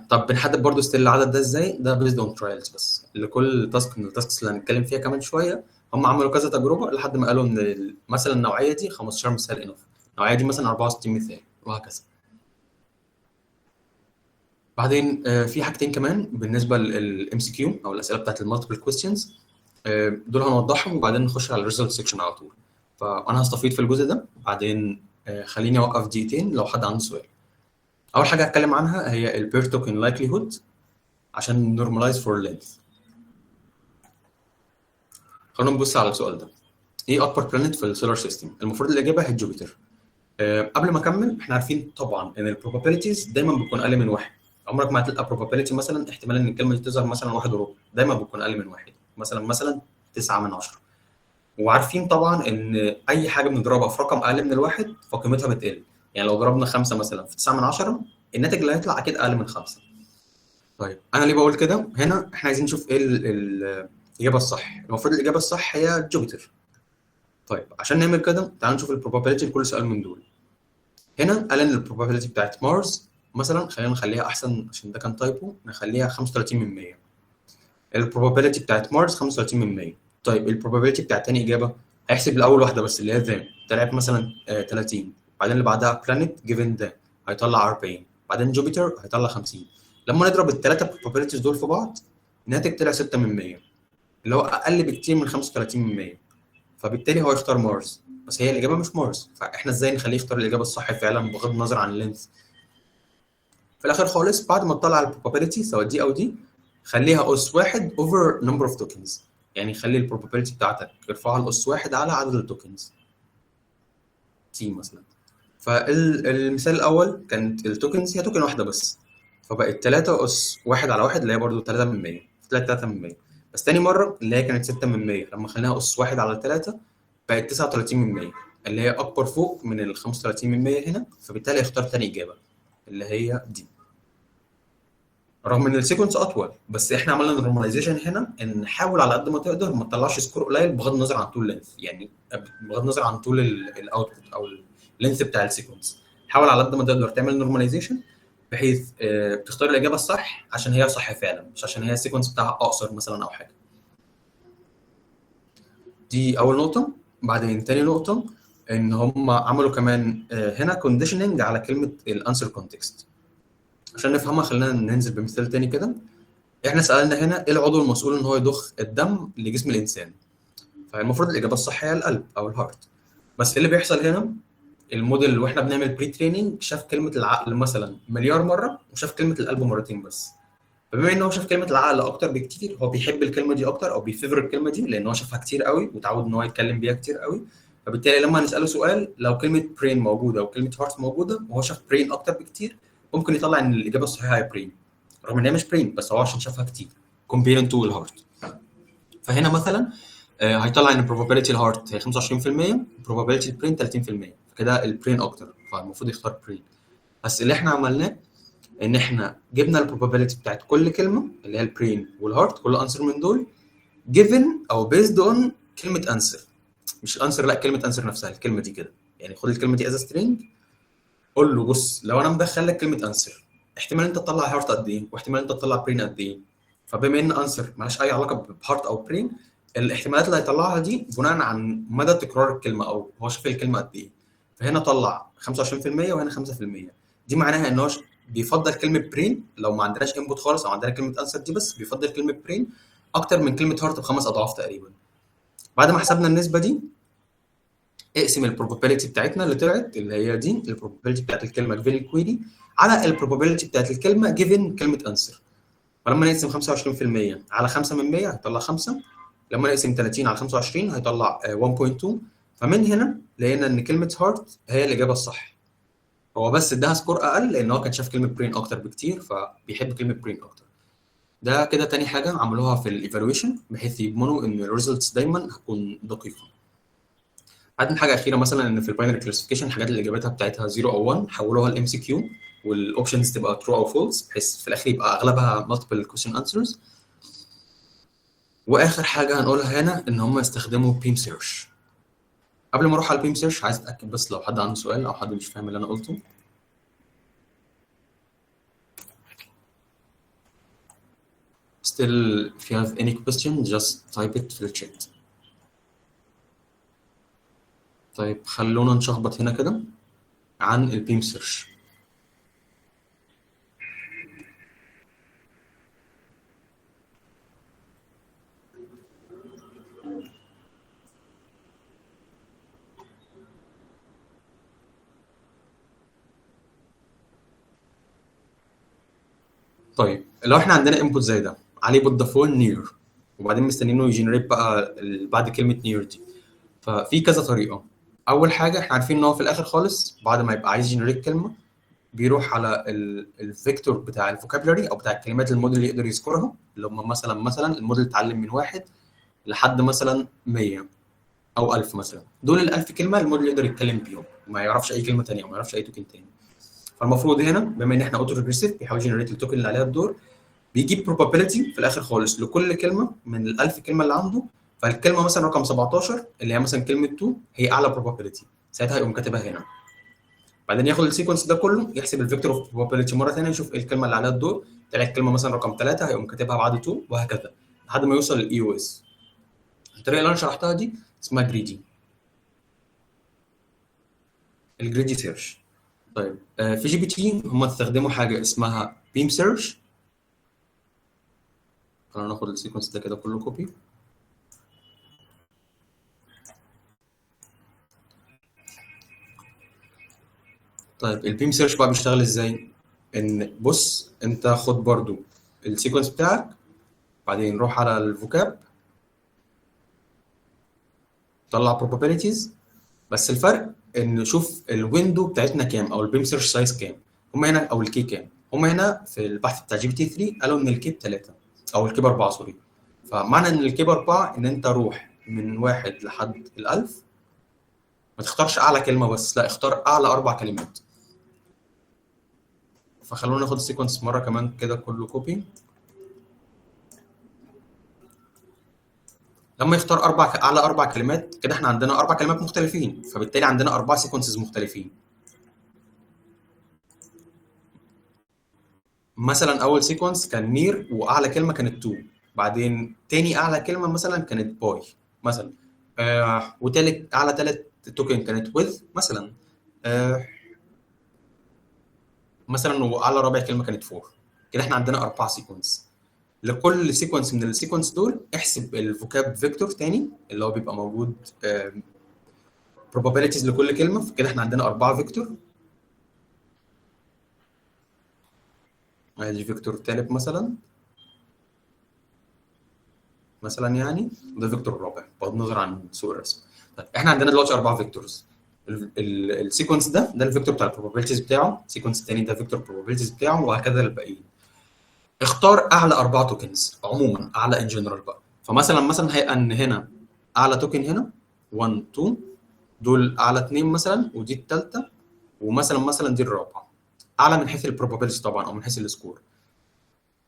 طب بنحدد برضو still العدد ده ازاي؟ ده based on trials بس لكل task من ال tasks اللي هنتكلم فيها كمان شوية. هم عملوا كذا تجربه لحد ما قالوا ان مثلا النوعية دي 15 مثال enough، النوعية دي مثلا 64 مثال وهكذا. بعدين في حاجتين كمان بالنسبة لل MCQ او الاسئلة بتاعت ال multiple questions، دول هنوضحهم وبعدين نخش على ال result section على طول. فانا هستفيد في الجزء ده، بعدين خليني اوقف دقيقتين لو حد عنده سؤال. اول حاجة هتكلم عنها هي ال per token likelihood عشان normalize for length. خلونا نبص على السؤال ده، ايه اكبر planet في ال solar system؟ المفروض الاجابة هي Jupiter. قبل ما اكمل احنا عارفين طبعا ان ال probabilities دايما بتكون اقل من واحد، عمرك ما هتلقى probability مثلا احتمال ان الكلمة دي تظهر مثلا 1.25، دايما بتكون اقل من واحد، مثلا 9 من 10. وعارفين طبعا ان اي حاجة بنضربها في رقم اقل من الواحد فقيمتها بتقل، يعني لو ضربنا 5 مثلا في 9 من 10 الناتج اللي هيطلع اكيد اقل من 5. طيب انا ليه بقول كده؟ هنا احنا عايزين نشوف ايه الاجابة الصح. المفروض الاجابة الصح هي Jupiter. طيب عشان نعمل كده تعالوا نشوف ال probability لكل سؤال من دول. هنا قال ان ال probability بتاعت مارس مثلا، خلينا نخليها احسن عشان ده كان typo، نخليها 35 من 100. ال probability بتاعت مارس 35 من 100. طيب ال probability بتاعت تاني اجابه هيحسب الاول واحدة بس اللي هي the، طلعت مثلا 30، بعدين اللي بعدها planet given the هيطلع 40، بعدين Jupiter هيطلع 50. لما نضرب الثلاثة probabilities دول في بعض الناتج طلع 6 من 100 اللي هو اقل بكتير من 35 من 100، فبالتالي هو يختار مارس، بس هي الاجابة مش مارس، فاحنا ازاي نخليه يختار الاجابة الصح فعلا بغض النظر عن ال length؟ في الاخر خالص بعد ما تطلع ال probability سواء دي او دي خليها اس 1 over number of tokens، يعني خلي ال probability بتاعتك ارفعها لاس 1 على عدد ال tokens t مثلا. فالمثال الاول كانت ال tokens هي token واحدة بس، فبقت 3 اس 1 على 1 اللي هي برده 3 من 100، طلعت 3 من 100. بس تاني مرة اللي هي كانت 6 من 100 لما خليناها اس 1 على 3 بقت 39 من 100 اللي هي اكبر فوق من ال 35 من 100 هنا، فبالتالي اختار تاني اجابه اللي هي دي. رغم ان ال sequence اطول بس احنا عملنا normalization هنا ان نحاول على قد ما تقدر ما تطلعش score قليل بغض النظر عن طول length، يعني بغض النظر عن طول ال output او ال length بتاع ال sequence. حاول على قد ما تقدر تعمل normalization بحيث تختار الاجابة الصح عشان هي صح فعلا، مش عشان هي ال sequence بتاعها اقصر مثلا او حاجة. دي اول نقطة. بعدين تاني نقطة ان هم عملوا كمان هنا conditioning على كلمة ال answer context. عشان نفهمها خلينا ننزل بمثال تاني كده. احنا سالنا هنا ايه العضو المسؤول ان هو يضخ الدم لجسم الانسان، فالمفروض الاجابة الصح هي القلب او ال heart. بس اللي بيحصل هنا الموديل واحنا بنعمل pre-training شاف كلمة العقل مثلا مليار مرة وشاف كلمة القلب مرتين بس، فبما ان هو شاف كلمة العقل اكتر بكتير هو بيحب الكلمة دي اكتر او بي favor الكلمة دي لان هو شافها كتير قوي وتعود ان هو يتكلم بيها كتير قوي، فبالتالي لما نساله سؤال لو كلمة brain موجودة وكلمه heart موجودة وهو شاف brain اكتر بكتير ممكن يطلع ان الاجابة الصحيحة هي brain رغم ان هي مش brain، بس هو عشان شافها كتير compared to ال heart. فهنا مثلا هيطلع ان probability ال heart هي 25%، probability ال brain 30%، فكده ال brain اكتر، فالمفروض يختار brain. بس اللي احنا عملناه ان احنا جبنا ال probability بتاعت كل كلمة اللي هي ال brain وال heart، كل answer من دول given او based on كلمة answer، مش ال answer، لا كلمة answer نفسها، الكلمة دي كده. يعني خد الكلمة دي as string، قول له بص لو انا مدخل لك كلمة answer احتمال انت تطلع heart قد ايه واحتمال انت تطلع brain قد ايه. فبما ان answer مالهاش اي علاقة ب heart او brain، الاحتمالات اللي هيطلعها دي بناء عن مدى تكرار الكلمة او هو شاف الكلمة قد ايه. فهنا طلع 25% وهنا 5%. دي معناها ان هو بيفضل كلمة brain لو ما عندناش input خالص او عندنا كلمة answer دي بس، بيفضل كلمة brain اكتر من كلمة heart بخمس اضعاف تقريبا. بعد ما حسبنا النسبة دي، اقسم ال probability بتاعتنا اللي طلعت اللي هي دي ال probability بتاعت الكلمة given ال query على ال probability بتاعت الكلمة given كلمة answer. فلما نقسم 25% على 5 من 100 هيطلع 5، لما نقسم 30 على 25 هيطلع 1.2. فمن هنا لقينا ان كلمة heart هي الاجابة الصح. هو بس اداها score اقل لان هو كان شاف كلمة brain اكتر بكتير، فبيحب كلمة brain اكتر. ده كده تاني حاجة عملوها في ال evaluation بحيث يضمنوا ان ال results دايما هتكون دقيقة. بعدين حاجة اخيرة مثلا ان في ال binary classification الحاجات اللي اجابتها بتاعتها 0 او 1 حولوها ل MCQ، وال options تبقى true او false، بحيث في الاخر يبقى اغلبها multiple question answers. واخر حاجة هنقولها هنا ان هم يستخدموا beam search. قبل ما اروح على ال beam search عايز اتاكد بس لو حد عنده سؤال او حد مش فاهم اللي انا قلته. Still if you have any question just type it في الشات. طيب خلونا نشخبط هنا كده عن ال beam search. طيب لو احنا عندنا input زي ده عليه put the phone near، وبعدين مستنيينه ي generate بقى بعد كلمة near دي، ففي كذا طريقه. اول حاجة احنا عارفين ان هو في الاخر خالص بعد ما يبقى عايز ي generate كلمة بيروح على ال vector بتاع ال vocabulary او بتاع الكلمات الموديل يقدر يذكرها، اللي هم مثلا الموديل اتعلم من 1 لحد مثلا 100 او 1000 مثلا، دول ال 1000 كلمة الموديل يقدر يتكلم بيهم، ما يعرفش اي كلمة ثانية وما يعرفش اي token ثاني. فالمفروض هنا بما ان احنا auto regressive بيحاول ي generate ال token اللي عليها الدور، بيجيب probability في الاخر خالص لكل كلمة من ال 1000 كلمة اللي عنده. فالكلمة مثلا رقم 17 اللي هي مثلا كلمة 2 هي اعلى probability، ساعتها هيقوم كاتبها هنا. بعدين ياخد ال sequence ده كله يحسب ال vector of probability مرة ثانية، يشوف ايه الكلمة اللي عليها الدور، طلعت كلمة مثلا رقم 3 هيقوم كاتبها بعد 2، وهكذا لحد ما يوصل لل EOS. الطريقة اللي انا شرحتها دي اسمها greedy، ال greedy search. طيب في GPT هم استخدموا حاجة اسمها beam search. خلينا ناخد ال sequence ده كده كله copy. طيب ال beam search بقى بيشتغل ازاي؟ ان بص انت خد برضو ال sequence بتاعك، بعدين روح على ال vocab طلع probabilities، بس الفرق ان شوف ال window بتاعتنا كام او ال beam search size كام. هم هنا او ال K كام. هم هنا في البحث بتاع GPT 3 قالوا ان ال K ب 3 او ال K ب 4 sorry. فمعنى ان ال K ب 4 ان انت روح من 1 لحد ال 1000، ما تختارش اعلى كلمة بس، لا اختار اعلى 4 كلمات. فخلونا ناخد ال sequence مرة كمان كده كله copy. لما يختار اعلى 4 كلمات كده احنا عندنا 4 كلمات مختلفين، فبالتالي عندنا 4 sequences مختلفين. مثلا اول sequence كان near واعلى كلمة كانت 2، بعدين تاني اعلى كلمة مثلا كانت by مثلا، وتالت اعلى تالت token كانت with مثلا، مثلا، واعلى رابع كلمة كانت for. كده احنا عندنا 4 sequence. لكل sequence من ال sequence دول احسب ال vocab vector تاني اللي هو بيبقى موجود probabilities لكل كلمة. فكده احنا عندنا 4 vector، ادي vector تالت مثلا يعني، وده vector الرابع بغض النظر عن سوء الرسم. طيب احنا عندنا دلوقتي 4 vectors. ال sequence ده ال vector بتاع ال probabilities بتاعه، ال sequence الثاني ده vector probabilities بتاعه، وهكذا للباقيين. اختار اعلى 4 tokens عموما، اعلى in general بقى. فمثلا هيبقى ان هنا اعلى token هنا 1 2، دول اعلى اثنين مثلا، ودي الثالثه، ومثلا دي الرابعه، اعلى من حيث ال probability طبعا او من حيث ال score.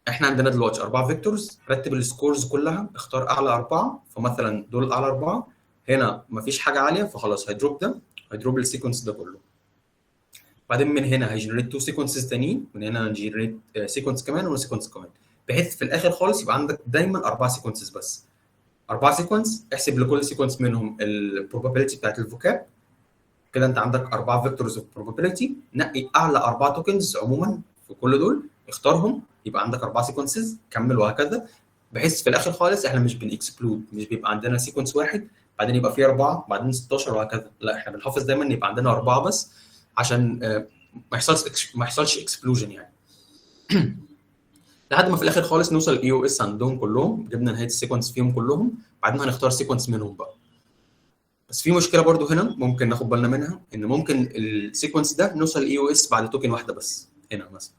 احنا عندنا دلوقتي 4 vectors، رتب ال scores كلها، اختار اعلى 4، فمثلا دول اعلى 4، هنا مفيش حاجة عالية فخلاص هي drop ده، هي drop ال sequence ده كله. بعدين من هنا هي generate 2 sequences تانيين، من هنا هن generate sequence كمان و sequence كمان، بحيث في الاخر خالص يبقى عندك دايما 4 sequences بس. 4 sequence، احسب لكل sequence منهم ال probability بتاعت ال vocab، كده انت عندك 4 vectors of probability، نقي اعلى 4 tokens عموما في كل دول، اختارهم، يبقى عندك 4 sequences، كمل وهكذا، بحيث في الاخر خالص احنا مش بن explode، مش بيبقى عندنا sequence واحد بعدين يبقى فيه 4 بعدين 16 وهكذا، لا احنا بنحافظ دايما ان يبقى عندنا 4 بس عشان ما يحصلش explosion يعني. لحد ما في الاخر خالص نوصل EOS عندهم كلهم، جبنا نهاية ال sequence فيهم كلهم، بعدين هنختار sequence منهم بقى. بس في مشكلة برضو هنا ممكن ناخد بالنا منها، ان ممكن ال sequence ده نوصل EOS بعد token واحدة بس هنا مثلا،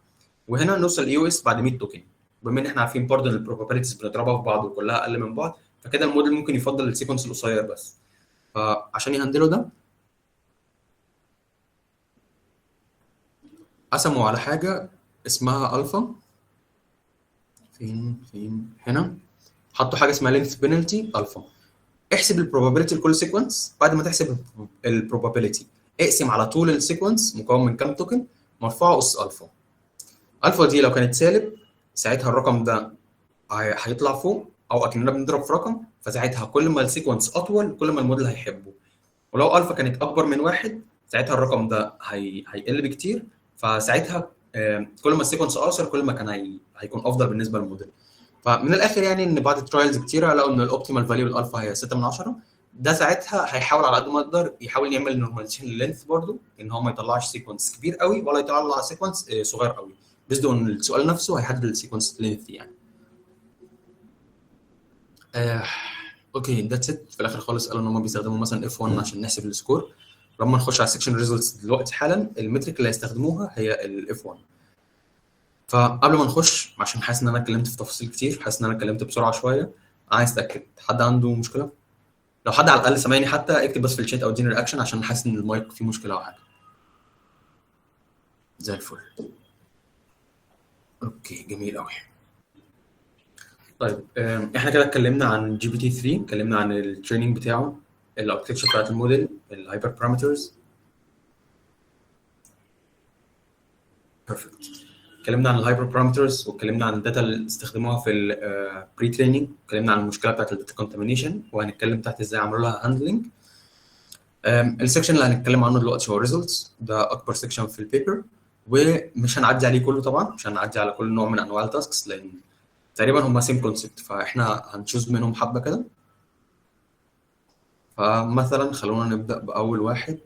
وهنا نوصل EOS بعد 100 token. بما ان احنا عارفين برضو ان ال probabilities بنضربها في بعض وكلها اقل من بعض، فكده الموديل ممكن يفضل ال sequence القصير بس. فعشان ي handle وا ده قسموا على حاجة اسمها الفا، فين هنا حطوا حاجة اسمها length penalty alpha. احسب ال probability لكل sequence، بعد ما تحسب ال probability اقسم على طول ال sequence مكون من كام token مرفوعة اس alpha. alpha دي لو كانت سالب ساعتها الرقم ده هيطلع فوق، او اكننا بنضرب في رقم، فساعتها كل ما ال sequence اطول كل ما الموديل هيحبه. ولو الفا كانت اكبر من 1 ساعتها الرقم ده هيقل بكتير، فساعتها كل ما ال sequence اقصر كل ما كان هيكون افضل بالنسبة للموديل. فمن الاخر يعني ان بعد trials كتيرة لقوا ان ال optimal value لل alpha هي 6 من 10. ده ساعتها هيحاول على قد ما يقدر يحاول يعمل normalization لل length برضه، ان هو ما يطلعش sequence كبير قوي ولا يطلع sequence صغير قوي، based on السؤال نفسه هيحدد ال sequence length يعني. okay that's it. في الاخر خالص قالوا ان هم بيستخدموا مثلا F 1 عشان نحسب ال score. لما نخش على section results دلوقتي حالا، ال metric اللي هيستخدموها هي ال F 1. فقبل ما نخش، عشان حاسس ان انا اتكلمت في تفاصيل كتير، حاسس ان انا اتكلمت بسرعة شوية، عايز اتاكد حد عنده مشكلة؟ لو حد على الاقل سامعني حتى اكتب بس في الشات او اديني reaction عشان حاسس ان المايك فيه مشكلة او حاجة. زي الفل. okay جميل قوي. طيب احنا كده اتكلمنا عن GPT 3، اتكلمنا عن ال training بتاعه، ال architecture بتاعت ال model، ال hyperparameters. perfect. اتكلمنا عن ال hyperparameters، واتكلمنا عن ال data اللي استخدموها في ال pre-training، اتكلمنا عن المشكلة بتاعت ال data contamination، وهنتكلم تحت ازاي عملوا لها handling. ال section اللي هنتكلم عنه دلوقتي هو results، ده اكبر section في ال paper، ومش هنعدي عليه كله طبعا، مش هنعدي على كل نوع من انواع ال tasks لان تقريبا هم same concept، فاحنا هن choose منهم حبه كده. فمثلا خلونا نبدا باول واحد،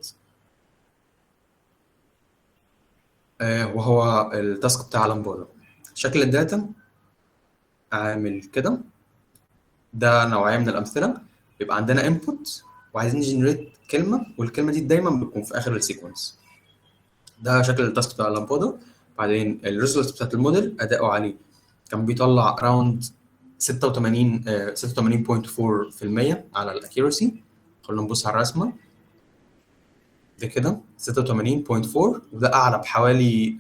وهو ال task بتاع LAMBADA. شكل ال data عامل كده، ده نوعية من الامثلة. بيبقى عندنا input وعايزين ن generate كلمة، والكلمة دي دايما بتكون في اخر ال sequence. ده شكل ال task بتاع LAMBADA. بعدين ال results بتاعت الموديل، اداؤه عليه كان بيطلع around 86 86.4% على ال accuracy. خلونا نبص على الرسمة ده كده 86.4، وده اعلى بحوالي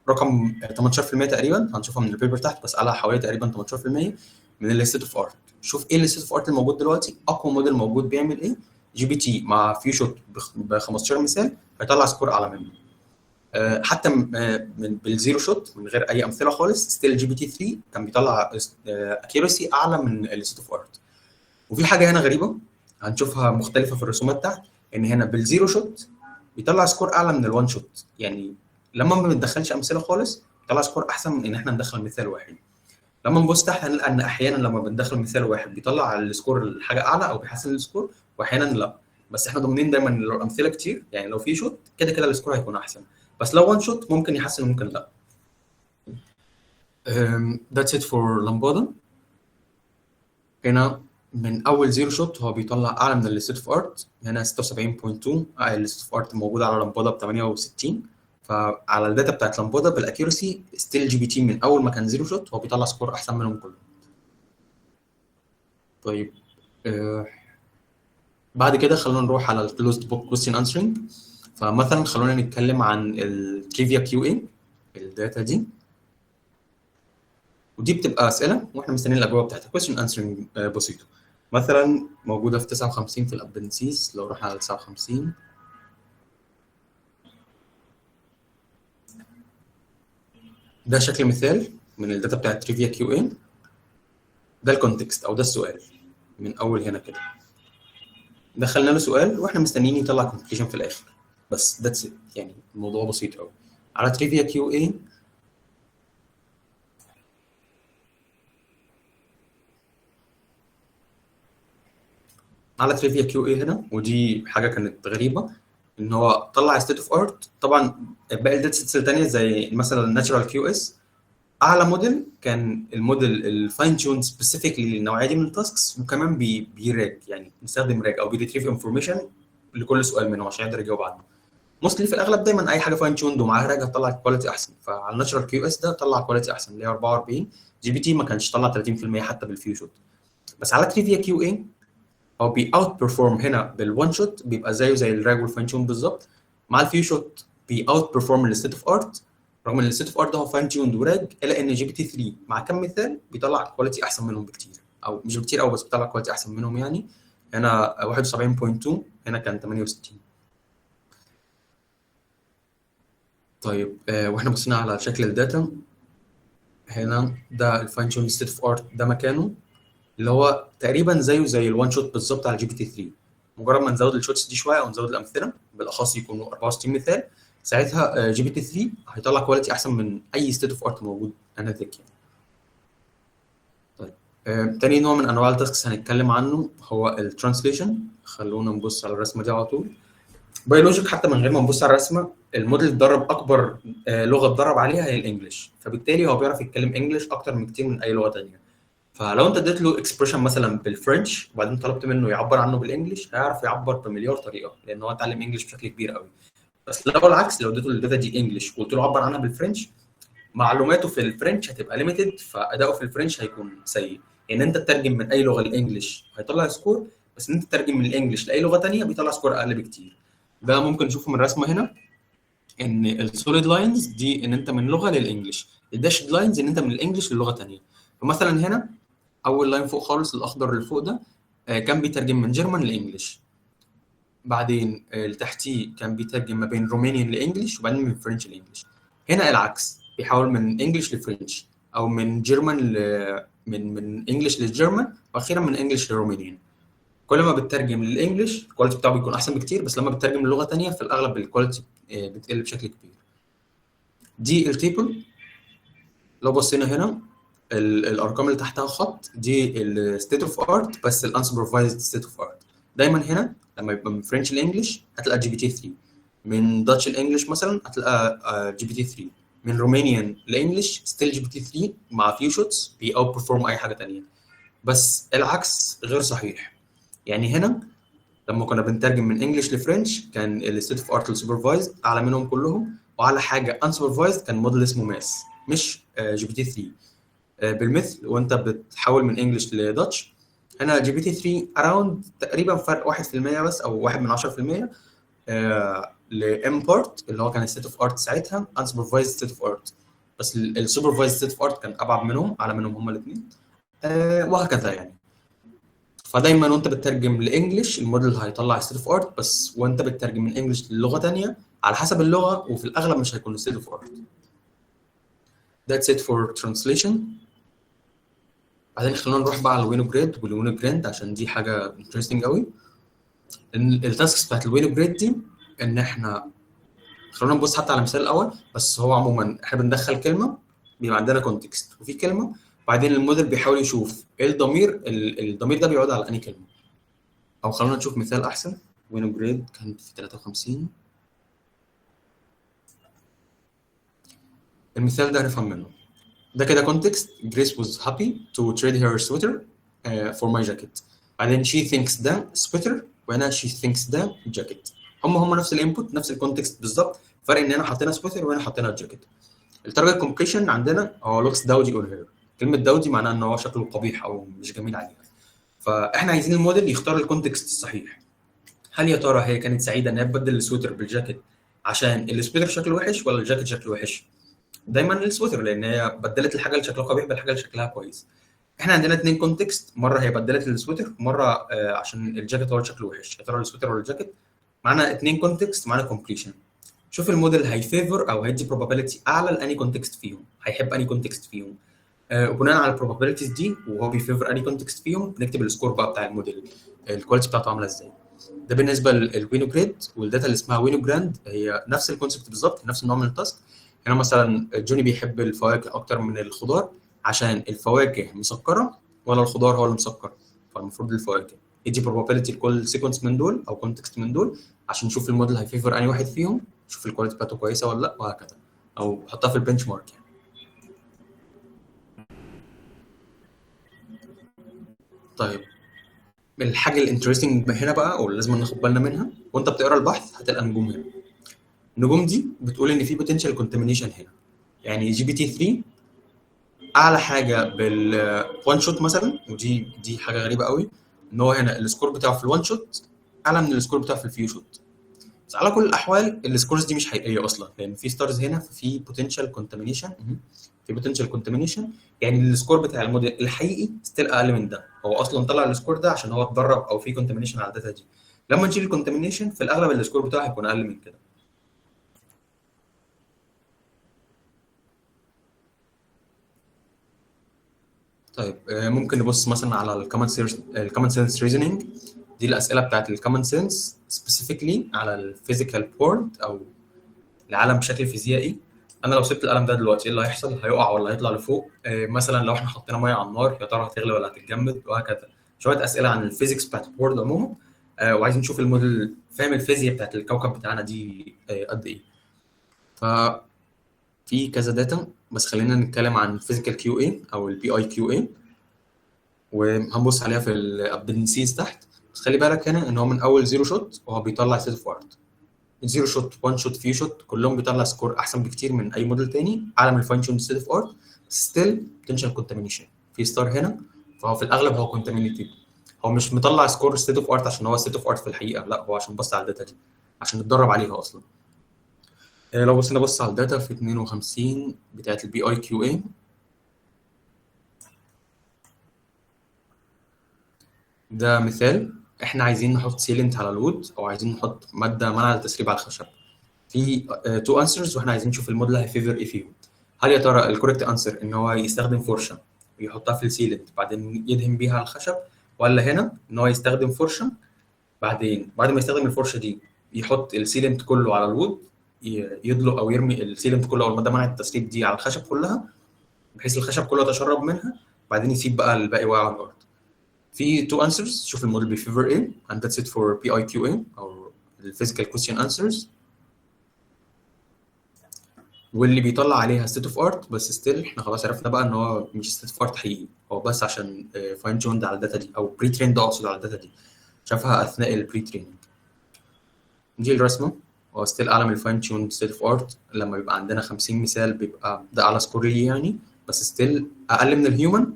رقم 18% تقريبا، هنشوفها من ال paper تحت، بس اعلى حوالي تقريبا 18% من ال state of art. شوف ايه ال state of art الموجود دلوقتي، اقوى موديل موجود بيعمل ايه؟ GPT مع few shot ب 15 مثال هيطلع score اعلى منه. حتى من بال zero shot من غير اي امثلة خالص، still GPT 3 كان بيطلع accuracy اعلى من ال state of art. وفي حاجة هنا غريبة هنشوفها مختلفة في الرسومات تحت، ان هنا بال zero shot بيطلع score اعلى من ال one shot. يعني لما ما بندخلش امثلة خالص بيطلع score احسن من ان احنا ندخل مثال واحد. لما نبص تحت هنلقى ان احيانا لما بندخل مثال واحد بيطلع ال score الحاجة اعلى او بيحسن ال score، واحيانا لا. بس احنا ضامنين دايما ان لو الامثلة كتير، يعني لو في shot كده كده ال score هيكون احسن، بس لو one shot ممكن يحسن وممكن لا. That's it for LAMBADA. هنا من اول zero shot هو بيطلع اعلى من ال state of art، هنا 76.2، ال state of art موجودة على LAMBADA ب 68. فعلى ال data بتاعت LAMBADA بال accuracy still GPT من اول ما كان zero shot هو بيطلع score احسن منهم كلهم. طيب بعد كده خلونا نروح على ال closed book question answering. فمثلا خلونا نتكلم عن ال TriviaQA، ال data دي، ودي بتبقى اسئلة واحنا مستنيين الاجوبة بتاعتها، question answering بسيطة. مثلا موجودة في 59 في ال appendices، لو رحنا على 59 ده شكل مثال من ال data بتاعت TriviaQA. ده ال context او ده السؤال من اول هنا كده، دخلنا له سؤال واحنا مستنيين يطلع completion في الاخر، بس that's it، يعني الموضوع بسيط قوي. على TriviaQA على TriviaQA هنا، ودي حاجة كانت غريبة ان هو طلع state of art. طبعا باقي ال data sets الثانية زي مثلا NaturalQS، اعلى موديل كان ال model ال fine tuned specifically للنوعيه دي من ال tasks، وكمان بي RAG، يعني بيستخدم RAG او بي retrieve information لكل سؤال منه عشان يقدر يجاوب عنه. mostly في الاغلب دايما اي حاجة fine tuned ومعاها RAG هتطلع quality احسن، فعلى NaturalQS ده طلع quality احسن اللي هي 44. GPT ما كانش طلع 30% حتى بال few shot. بس على TriviaQA هو بي outperform هنا بال one shot، بيبقى زيه زي ال RAG وال fine tune بالظبط. مع ال few shot بي outperform ال state of art، رغم ان ال state of art ده هو fine tuned و RAG، الا ان GPT 3 مع كم مثال بيطلع quality احسن منهم بكتير، او مش بكتير قوي بس بيطلع quality احسن منهم. يعني هنا 71.2، هنا كان 68. طيب واحنا بصينا على شكل ال data هنا، ده ال fine tune state of art، ده مكانه اللي هو تقريبا زيه زي ال one shot بالظبط على GPT 3. مجرد ما نزود ال shots دي شوية او نزود الامثلة، بالاخص يكونوا 64 مثال، ساعتها GPT 3 هيطلع quality احسن من اي state of art موجود انذاك يعني. طيب تاني نوع من انواع ال tasks هنتكلم عنه هو ال translation. خلونا نبص على الرسمة دي على طول. by logic حتى من غير ما نبص على الرسمة، الموديل اتدرب اكبر لغة اتدرب عليها هي ال English، فبالتالي هو بيعرف يتكلم English اكتر من كتير من اي لغة ثانية. فلو انت اديت له expression مثلا بال French وبعدين طلبت منه يعبر عنه بال English، هيعرف يعبر بمليار طريقه، لان هو اتعلم English بشكل كبير قوي. بس لو العكس، لو اديته ال data دي English وقلت له عبر عنها بال French، معلوماته في ال French هتبقى limited، فاداؤه في ال French هيكون سيء. يعني انت تترجم من اي لغة لل English هيطلع score، بس ان انت تترجم من ال English لاي لغة ثانية بيطلع score اقل بكتير. ده ممكن نشوفه من الرسمة هنا، ان ال solid lines دي ان انت من لغة لل English، ال dashed lines ان انت من ال English للغة ثانية. فمثلا هنا اول line فوق خالص الاخضر اللي فوق ده كان بيترجم من German ل English، بعدين اللي تحتيه كان بيترجم ما بين Romanian ل English، وبعدين من French ل English. هنا العكس، بيحول من English ل French، او من German ل من English لل German، واخيرا من English ل Romanian. كل ما بتترجم لل English ال quality بتاعه بيكون احسن بكتير، بس لما بتترجم للغة ثانية في الاغلب ال quality بتقل بشكل كبير. دي ال table. لو بصينا هنا الارقام اللي تحتها خط دي ال state of art، بس ال unsupervised state of art. دايما هنا لما يبقى من French ل English هتلقى GPT 3، من Dutch ل English مثلا هتلقى GPT 3، من Romanian ل English still GPT 3 مع few shots بي outperform اي حاجة ثانية. بس العكس غير صحيح. يعني هنا لما كنا بنترجم من English ل French كان ال state of art ال supervised اعلى منهم كلهم، وعلى حاجة unsupervised كان موديل اسمه MASS مش GPT 3. بالمثل وانت بتحول من English ل Dutch، هنا GPT 3 around تقريبا فرق 1% بس او 1 من 10% ل mBART اللي هو كان state of art ساعتها unsupervised state of art، بس ال supervised state of art كان ابعد منهم، اعلى منهم هما الاثنين، وهكذا يعني. فدايما وانت بتترجم ل English ال model هيطلع state of art، بس وانت بتترجم من English للغة ثانية على حسب اللغة، وفي الاغلب مش هيكون state of art. That's it for translation. بعدين خلينا نروح بقى على ال Winograd وال Winogrand عشان دي حاجة interesting قوي. ال tasks بتاعت ال Winograd دي ان احنا خلونا نبص حتى على المثال الاول، بس هو عموما احنا بندخل كلمة بيبقى عندنا context وفي كلمة، بعدين الموديل بيحاول يشوف ايه الضمير، الضمير ده بيعود على انهي كلمة. او خلونا نشوف مثال احسن. Winograd كانت في 53. المثال ده هنفهم منه. ده كده context، Grace was happy to trade her sweater for my jacket. بعدين she thinks ده sweater وهنا she thinks ده jacket. هم نفس ال input نفس ال context بالظبط، فرق ان هنا حطينا سويتر وهنا حطينا جاكيت. ال target completion عندنا هو looks dowdy on her. كلمة dowdy معناها ان هو شكله قبيح او مش جميل عليها. فاحنا عايزين الموديل يختار ال context الصحيح. هل يا ترى هي كانت سعيدة انها تبدل السويتر بالجاكيت عشان السويتر شكله وحش ولا الجاكيت شكله وحش؟ دايما السويتر، لان هي بدلت الحاجة اللي شكلها قبيح بالحاجة اللي شكلها كويس. احنا عندنا اثنين context، مرة هي بدلت السويتر، مرة عشان الجاكيت هو شكله وحش. يا ترى السويتر ولا الجاكيت؟ معانا اثنين context، معانا completion. شوف الموديل هي favor او هيدي probability اعلى لاني context فيهم، هيحب اني context فيهم. وبناء على ال probabilities دي وهو بي favor اني context فيهم، بنكتب ال score بقى بتاع ال model، ال quality بتاعته عامله ازاي. ده بالنسبة لل Winograd، وال data اللي اسمها WinoGrande هي نفس ال concept بالظبط، نفس النوع من ال task. هنا مثلا جوني بيحب الفواكه اكتر من الخضار عشان الفواكه مسكره ولا الخضار هو اللي مسكر؟ فالمفروض الفواكه. يدي probability لكل sequence من دول او context من دول عشان نشوف الموديل هي favor انهي واحد فيهم، شوف ال quality بتاعته كويسة ولا لا، وهكذا، او حطها في ال benchmark يعني. طيب الحاجة ال interesting هنا بقى او لازم ناخد بالنا منها وانت بتقرا البحث، هتلقى نجوم هنا. النجوم دي بتقول ان في potential contamination هنا. يعني GPT 3 اعلى حاجة بال one shot مثلا، ودي حاجة غريبة قوي، ان هو هنا ال score بتاعه في ال one shot اعلى من ال score بتاعه في ال few shot. بس على كل الاحوال ال scores دي مش حقيقية اصلا، لان في stars هنا، ففي potential contamination، في potential contamination. يعني ال score بتاع الموديل الحقيقي still اقل من ده. هو اصلا طلع ال score ده عشان هو اتدرب او في contamination على ال data دي. لما نشيل ال contamination في الاغلب ال score بتاعه هيكون اقل من كده. طيب ممكن نبص مثلا على ال common sense، ال common sense reasoning. دي الاسئلة بتاعت ال common sense specifically على ال physical world او العالم بشكل فيزيائي. انا لو سبت القلم ده دلوقتي ايه اللي هيحصل؟ هيقع ولا هيطلع لفوق؟ مثلا لو احنا حطينا مية على النار يا ترى هتغلي ولا هتتجمد؟ وهكذا. شوية اسئلة عن ال physics بتاعت ال world عموما، وعايزين نشوف الموديل فاهم الفيزياء بتاعت الكوكب بتاعنا دي قد ايه. ففي كذا data، بس خلينا نتكلم عن physical QA او ال PIQA، وهنبص عليها في ال appendices تحت. بس خلي بالك هنا ان هو من اول zero shot وهو بيطلع state of art. zero shot، one shot، few shot، كلهم بيطلع score احسن بكتير من اي موديل تاني، اعلى من ال fine tune state of art. still potential contamination في star هنا، فهو في الاغلب هو contaminated. هو مش مطلع score state of art عشان هو state of art في الحقيقة، لا هو عشان بص على ال data دي، عشان نتدرب عليها اصلا. لو بصينا بص على ال data في 52 بتاعت ال PIQA، ده مثال. احنا عايزين نحط sealant على ال wood او عايزين نحط مادة منع للتسريب على الخشب. في two answers واحنا عايزين نشوف الموديل هي favor ايه فيهم. هل يا ترى ال correct answer ان هو يستخدم فرشه ويحطها في ال sealant بعدين يدهن بيها على الخشب، ولا هنا ان هو يستخدم فرشه بعدين بعد ما يستخدم الفرشة دي يحط ال sealant كله على ال wood، يدلق او يرمي ال sealant كله او المادة منع التسريب دي على الخشب كلها بحيث الخشب كله يتشرب منها، بعدين يسيب بقى الباقي واقع على الارض. في two answers، شوف الموديل بي favor ايه، and that's it for PIQA او ال physical question answers. واللي بيطلع عليها state of art، بس still احنا خلاص عرفنا بقى ان هو مش state of art حقيقي، هو بس عشان fine tuned على ال data دي او pre trained، اقصد على ال data دي شافها اثناء ال pre training. دي الرسمة، هو still اعلى من ال fine tuned state of art. لما بيبقى عندنا 50 مثال بيبقى ده اعلى score ليه يعني، بس still اقل من ال human،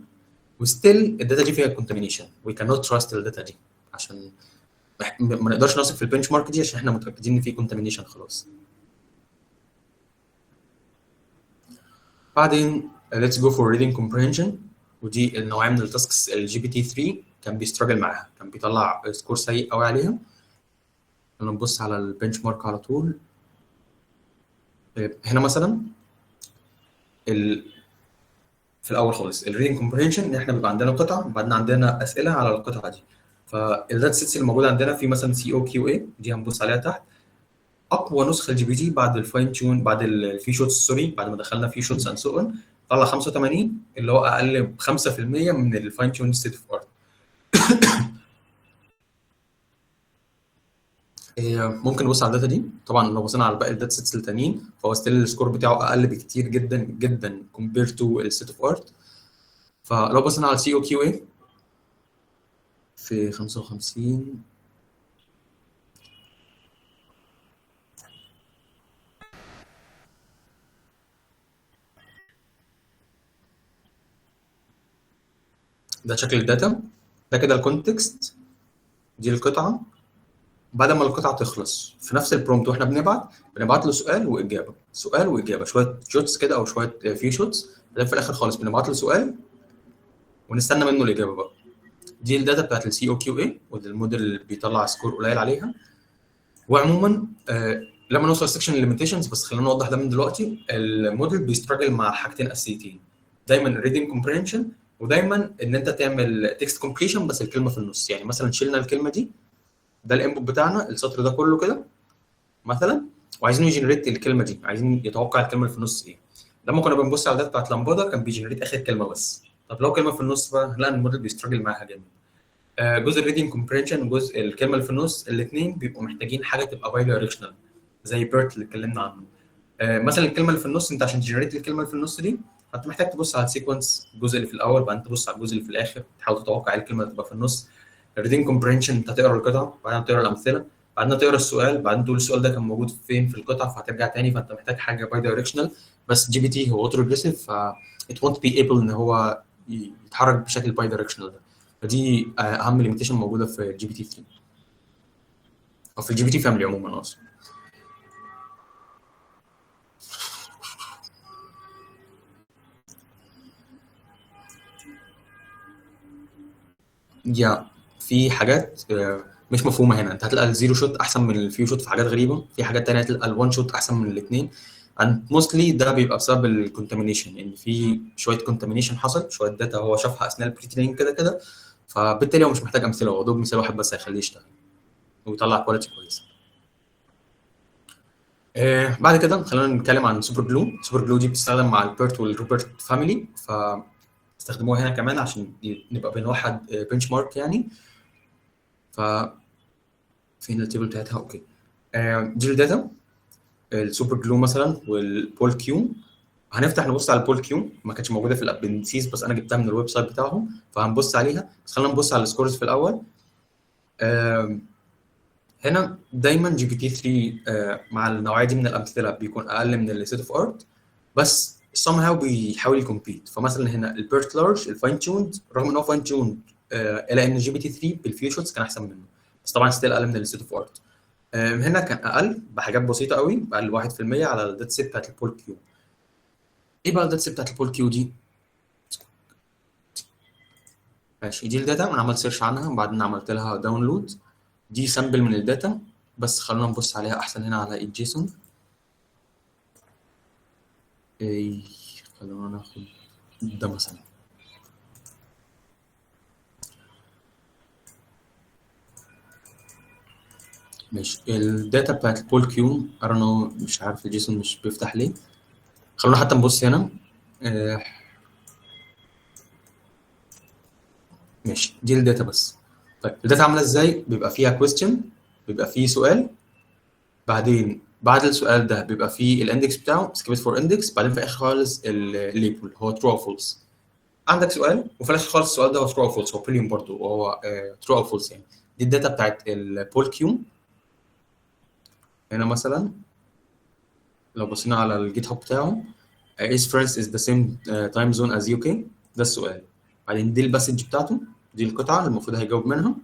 و still ال data دي فيها contamination. وي كانوت تراست ال data دي عشان ما نقدرش نثق في ال benchmark دي عشان احنا متاكدين ان في contamination خلاص. بعدين let's go for reading comprehension، ودي النوعية من ال tasks ال GPT 3 كان بي struggle معاها، كان بيطلع score سيء قوي عليها. نبص على ال benchmark على طول. هنا مثلا في الاول خالص ال reading comprehension ان احنا بيبقى عندنا قطعه وبعدين عندنا اسئلة على القطعة دي. فال data sets اللي موجودة عندنا في مثلا CoQA، دي هنبص عليها تحت. اقوى نسخه ال GPT بعد ال fine tune، بعد ال few shots، sorry، بعد ما دخلنا few shots and so on، طلع 85 اللي هو اقل ب 5% من ال fine tune state of art. ممكن نبص على ال data دي. طبعا لو بصينا على باقي ال data sets التانيين فهو still ال score بتاعه اقل بكتير جدا جدا compared to ال state of art. فلو بصينا على CoQA في 55، ده شكل ال data. ده ده كده ال context، دي القطعة. بعد ما القطعة تخلص في نفس ال prompt واحنا بنبعت له سؤال واجابه، سؤال واجابه، شوية shots كده او شوية few shots، بعدين في الاخر خالص بنبعت له سؤال ونستنى منه الاجابة بقى. دي ال data بتاعت ال CoQA، وده الموديل اللي بيطلع score قليل عليها. وعموما لما نوصل section ال limitations، بس خلينا نوضح ده من دلوقتي، ال model بي struggle مع حاجتين اساسيتين، دايما reading comprehension، ودايما ان انت تعمل text completion بس الكلمة في النص. يعني مثلا شلنا الكلمة دي، ده ال input بتاعنا السطر ده كله كده مثلا، وعايزين ي generate الكلمة دي، عايزين يتوقع الكلمة اللي في النص ايه. لما كنا بنبص على ال data بتاعت LAMBADA كان بي generate اخر كلمة بس. طب لو كلمة في النص بقى، لا الموديل بي struggle معاها جامد. جزء ال reading comprehension وجزء الكلمة اللي في النص، الاثنين بيبقوا محتاجين حاجة تبقى bidirectional زي BERT اللي اتكلمنا عنه. مثلا الكلمة اللي في النص، انت عشان ت generate الكلمة اللي في النص دي فانت محتاج تبص على ال sequence، الجزء اللي في الاول، بعدين تبص على الجزء اللي في الاخر، تحاول تتوقع ايه الكلمة اللي تبقى في النص. ال reading comprehension انت هتقرا القطعة، بعدين تقرا الامثلة، بعدين تقرا السؤال، بعدين تقول السؤال ده كان موجود فين في القطعة، فهترجع تاني. فانت محتاج حاجة bidirectional. بس GPT هو auto regressive، ف it won't be able ان هو يتحرك بشكل bidirectional ده. فدي اهم limitation موجودة في GPT 3 او في ال GPT family عموما اصلا. يا في حاجات مش مفهومه هنا، انت هتلقى ال zero shot احسن من ال few shot في حاجات غريبة، في حاجات تانية هتلقى ال one shot احسن من الاثنين. and mostly ده بيبقى بسبب ال contamination، ان في شوية contamination حصل، شوية data هو شافها اثناء ال pre-training كده كده، فبالتالي هو مش محتاج امثلة، هو دوب مثال واحد بس هيخليه يشتغل ويطلع quality كويسة. بعد كده خلينا نتكلم عن SuperGLUE. SuperGLUE دي بتستخدم مع ال BERT وال RuBERT family، فاستخدموها هنا كمان عشان نبقى بنوحد benchmark يعني. ف فين ال table بتاعتها؟ okay، دي ال data ال SuperGLUE مثلا وال BoolQ. هنفتح نبص على ال BoolQ، ما كانتش موجودة في ال appendices بس انا جبتها من ال website بتاعهم، فهنبص عليها. بس خلينا نبص على ال scores في الاول. هنا دايما GPT 3 مع النوعية دي من الامثلة بيكون اقل من ال state of art، بس somehow بيحاول ي compete. فمثلا هنا ال BERT large ال fine-tuned، رغم ان هو fine-tuned الا ان GPT 3 بال few shots كان احسن منه، بس طبعا still اقل من ال state of art. هنا كان اقل بحاجات بسيطة قوي، اقل 1% على ال data set بتاعت ال BoolQ. ايه بقى ال data set بتاعت ال BoolQ دي؟ ماشي، دي ال data انا عملت search عنها وبعدين عملت لها download. دي sample من ال data، بس خلونا نبص عليها احسن هنا على ال JSON. ايه، خلونا ناخد ده مثلا. ماشي، ال data بتاعت ال BoolQ I don't know، مش عارف ال JSON مش بيفتح ليه. خلونا حتى نبص هنا. ماشي، دي ال data بس. طيب ال data عامله ازاي؟ بيبقى فيها question، بيبقى فيه سؤال، بعدين بعد السؤال ده بيبقى فيه ال index بتاعه skip for index، بعدين في الاخر خالص ال label هو true او false. عندك سؤال وفي الاخر خالص السؤال ده هو true او false، هو boolean برضه وهو true او false يعني. دي ال data بتاعت ال BoolQ. هنا مثلا لو بصينا على ال GitHub بتاعه، is France is the same time zone as UK، ده السؤال. بعدين دي ال passage بتاعته، دي القطعة اللي المفروض هيجاوب منها،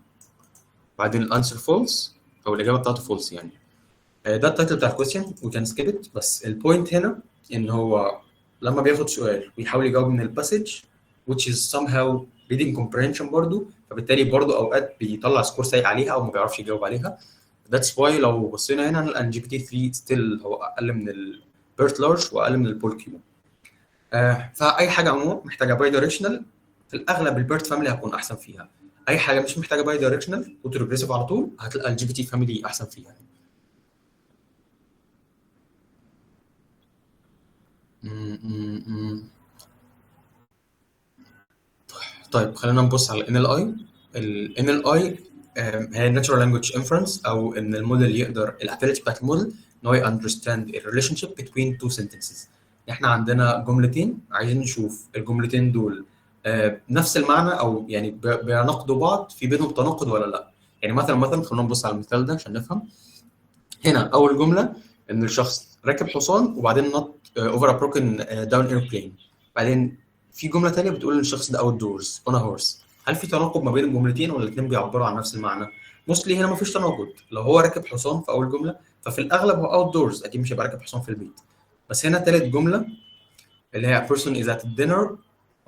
بعدين ال answer false او الاجابة بتاعته false يعني. ده ال title بتاع ال question، we can skip it. بس ال point هنا ان هو لما بياخد سؤال ويحاول يجاوب من ال passage which is somehow reading comprehension برضو، فبالتالي برضو اوقات بيطلع score سيء عليها او ما بيعرفش يجاوب عليها. That's why لو بصينا هنا هنلقى ان GPT 3 still هو اقل من ال BERT large واقل من ال BoolQ. فاي حاجة عموما محتاجه bidirectional في الاغلب ال BERT family هتكون احسن فيها. اي حاجة مش محتاجه bidirectional auto regressive على طول هتلقى ال GPT family احسن فيها. طيب خلينا نبص على ال NLI. ال NLI هي Natural Language Inference، او ان الموديل يقدر ال ability بتاعت الموديل ان هو understand the relationship between two sentences. احنا عندنا جملتين عايزين نشوف الجملتين دول نفس المعنى او يعني بيناقضوا بعض، في بينهم تناقض ولا لا. يعني مثلا خلينا نبص على المثال ده عشان نفهم. هنا اول جملة ان الشخص راكب حصان وبعدين نط over a broken down airplane. بعدين في جملة ثانية بتقول ان الشخص ده outdoors on a horse. هل في تناقض ما بين الجملتين ولا الاثنين بيعبروا عن نفس المعنى؟ mostly هنا ما فيش تناقض. لو هو راكب حصان في اول جملة ففي الاغلب هو outdoors، اكيد مش هيبقى راكب حصان في البيت. بس هنا ثالث جملة اللي هي a person is at dinner،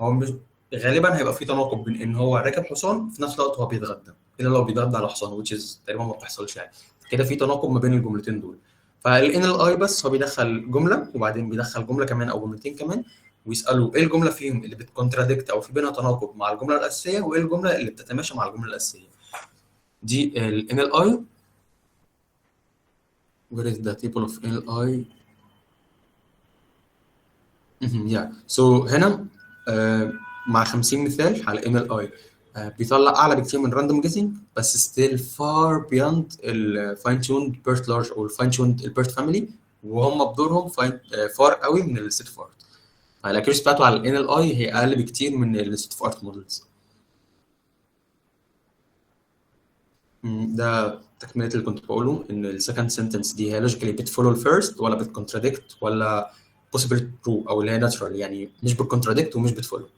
هو مش غالبا هيبقى في تناقض بين ان هو راكب حصان في نفس الوقت هو بيتغدى، الا لو بيتغدى على حصان which is تقريبا ما بتحصلش يعني. كده في تناقض ما بين الجملتين دول. فال NLI بس هو بيدخل جملة وبعدين بيدخل جملة كمان او جملتين كمان، ويساله ايه الجملة فيهم اللي بت contradict او في بينها تناقض مع الجملة الاساسية، وايه الجملة اللي بتتماشى مع الجملة الاساسية. دي ال NLI. Where is the table of NLI؟ Yeah. So هنا مع 50 مثال على NLI بيطلع اعلى بكتير من random guessing، بس still far beyond ال fine tuned BERT large او ال fine tuned ال BERT family، وهم بدورهم far قوي من ال state of art. فال accuracy بتاعته على ال NLI هي اقل بكتير من ال state of art models. ده تكمله اللي كنت بقوله، ان ال second sentence دي هي logically بت follow ال first ولا بت contradict ولا possible true، او اللي هي natural، يعني مش بت contradict ومش بت follow.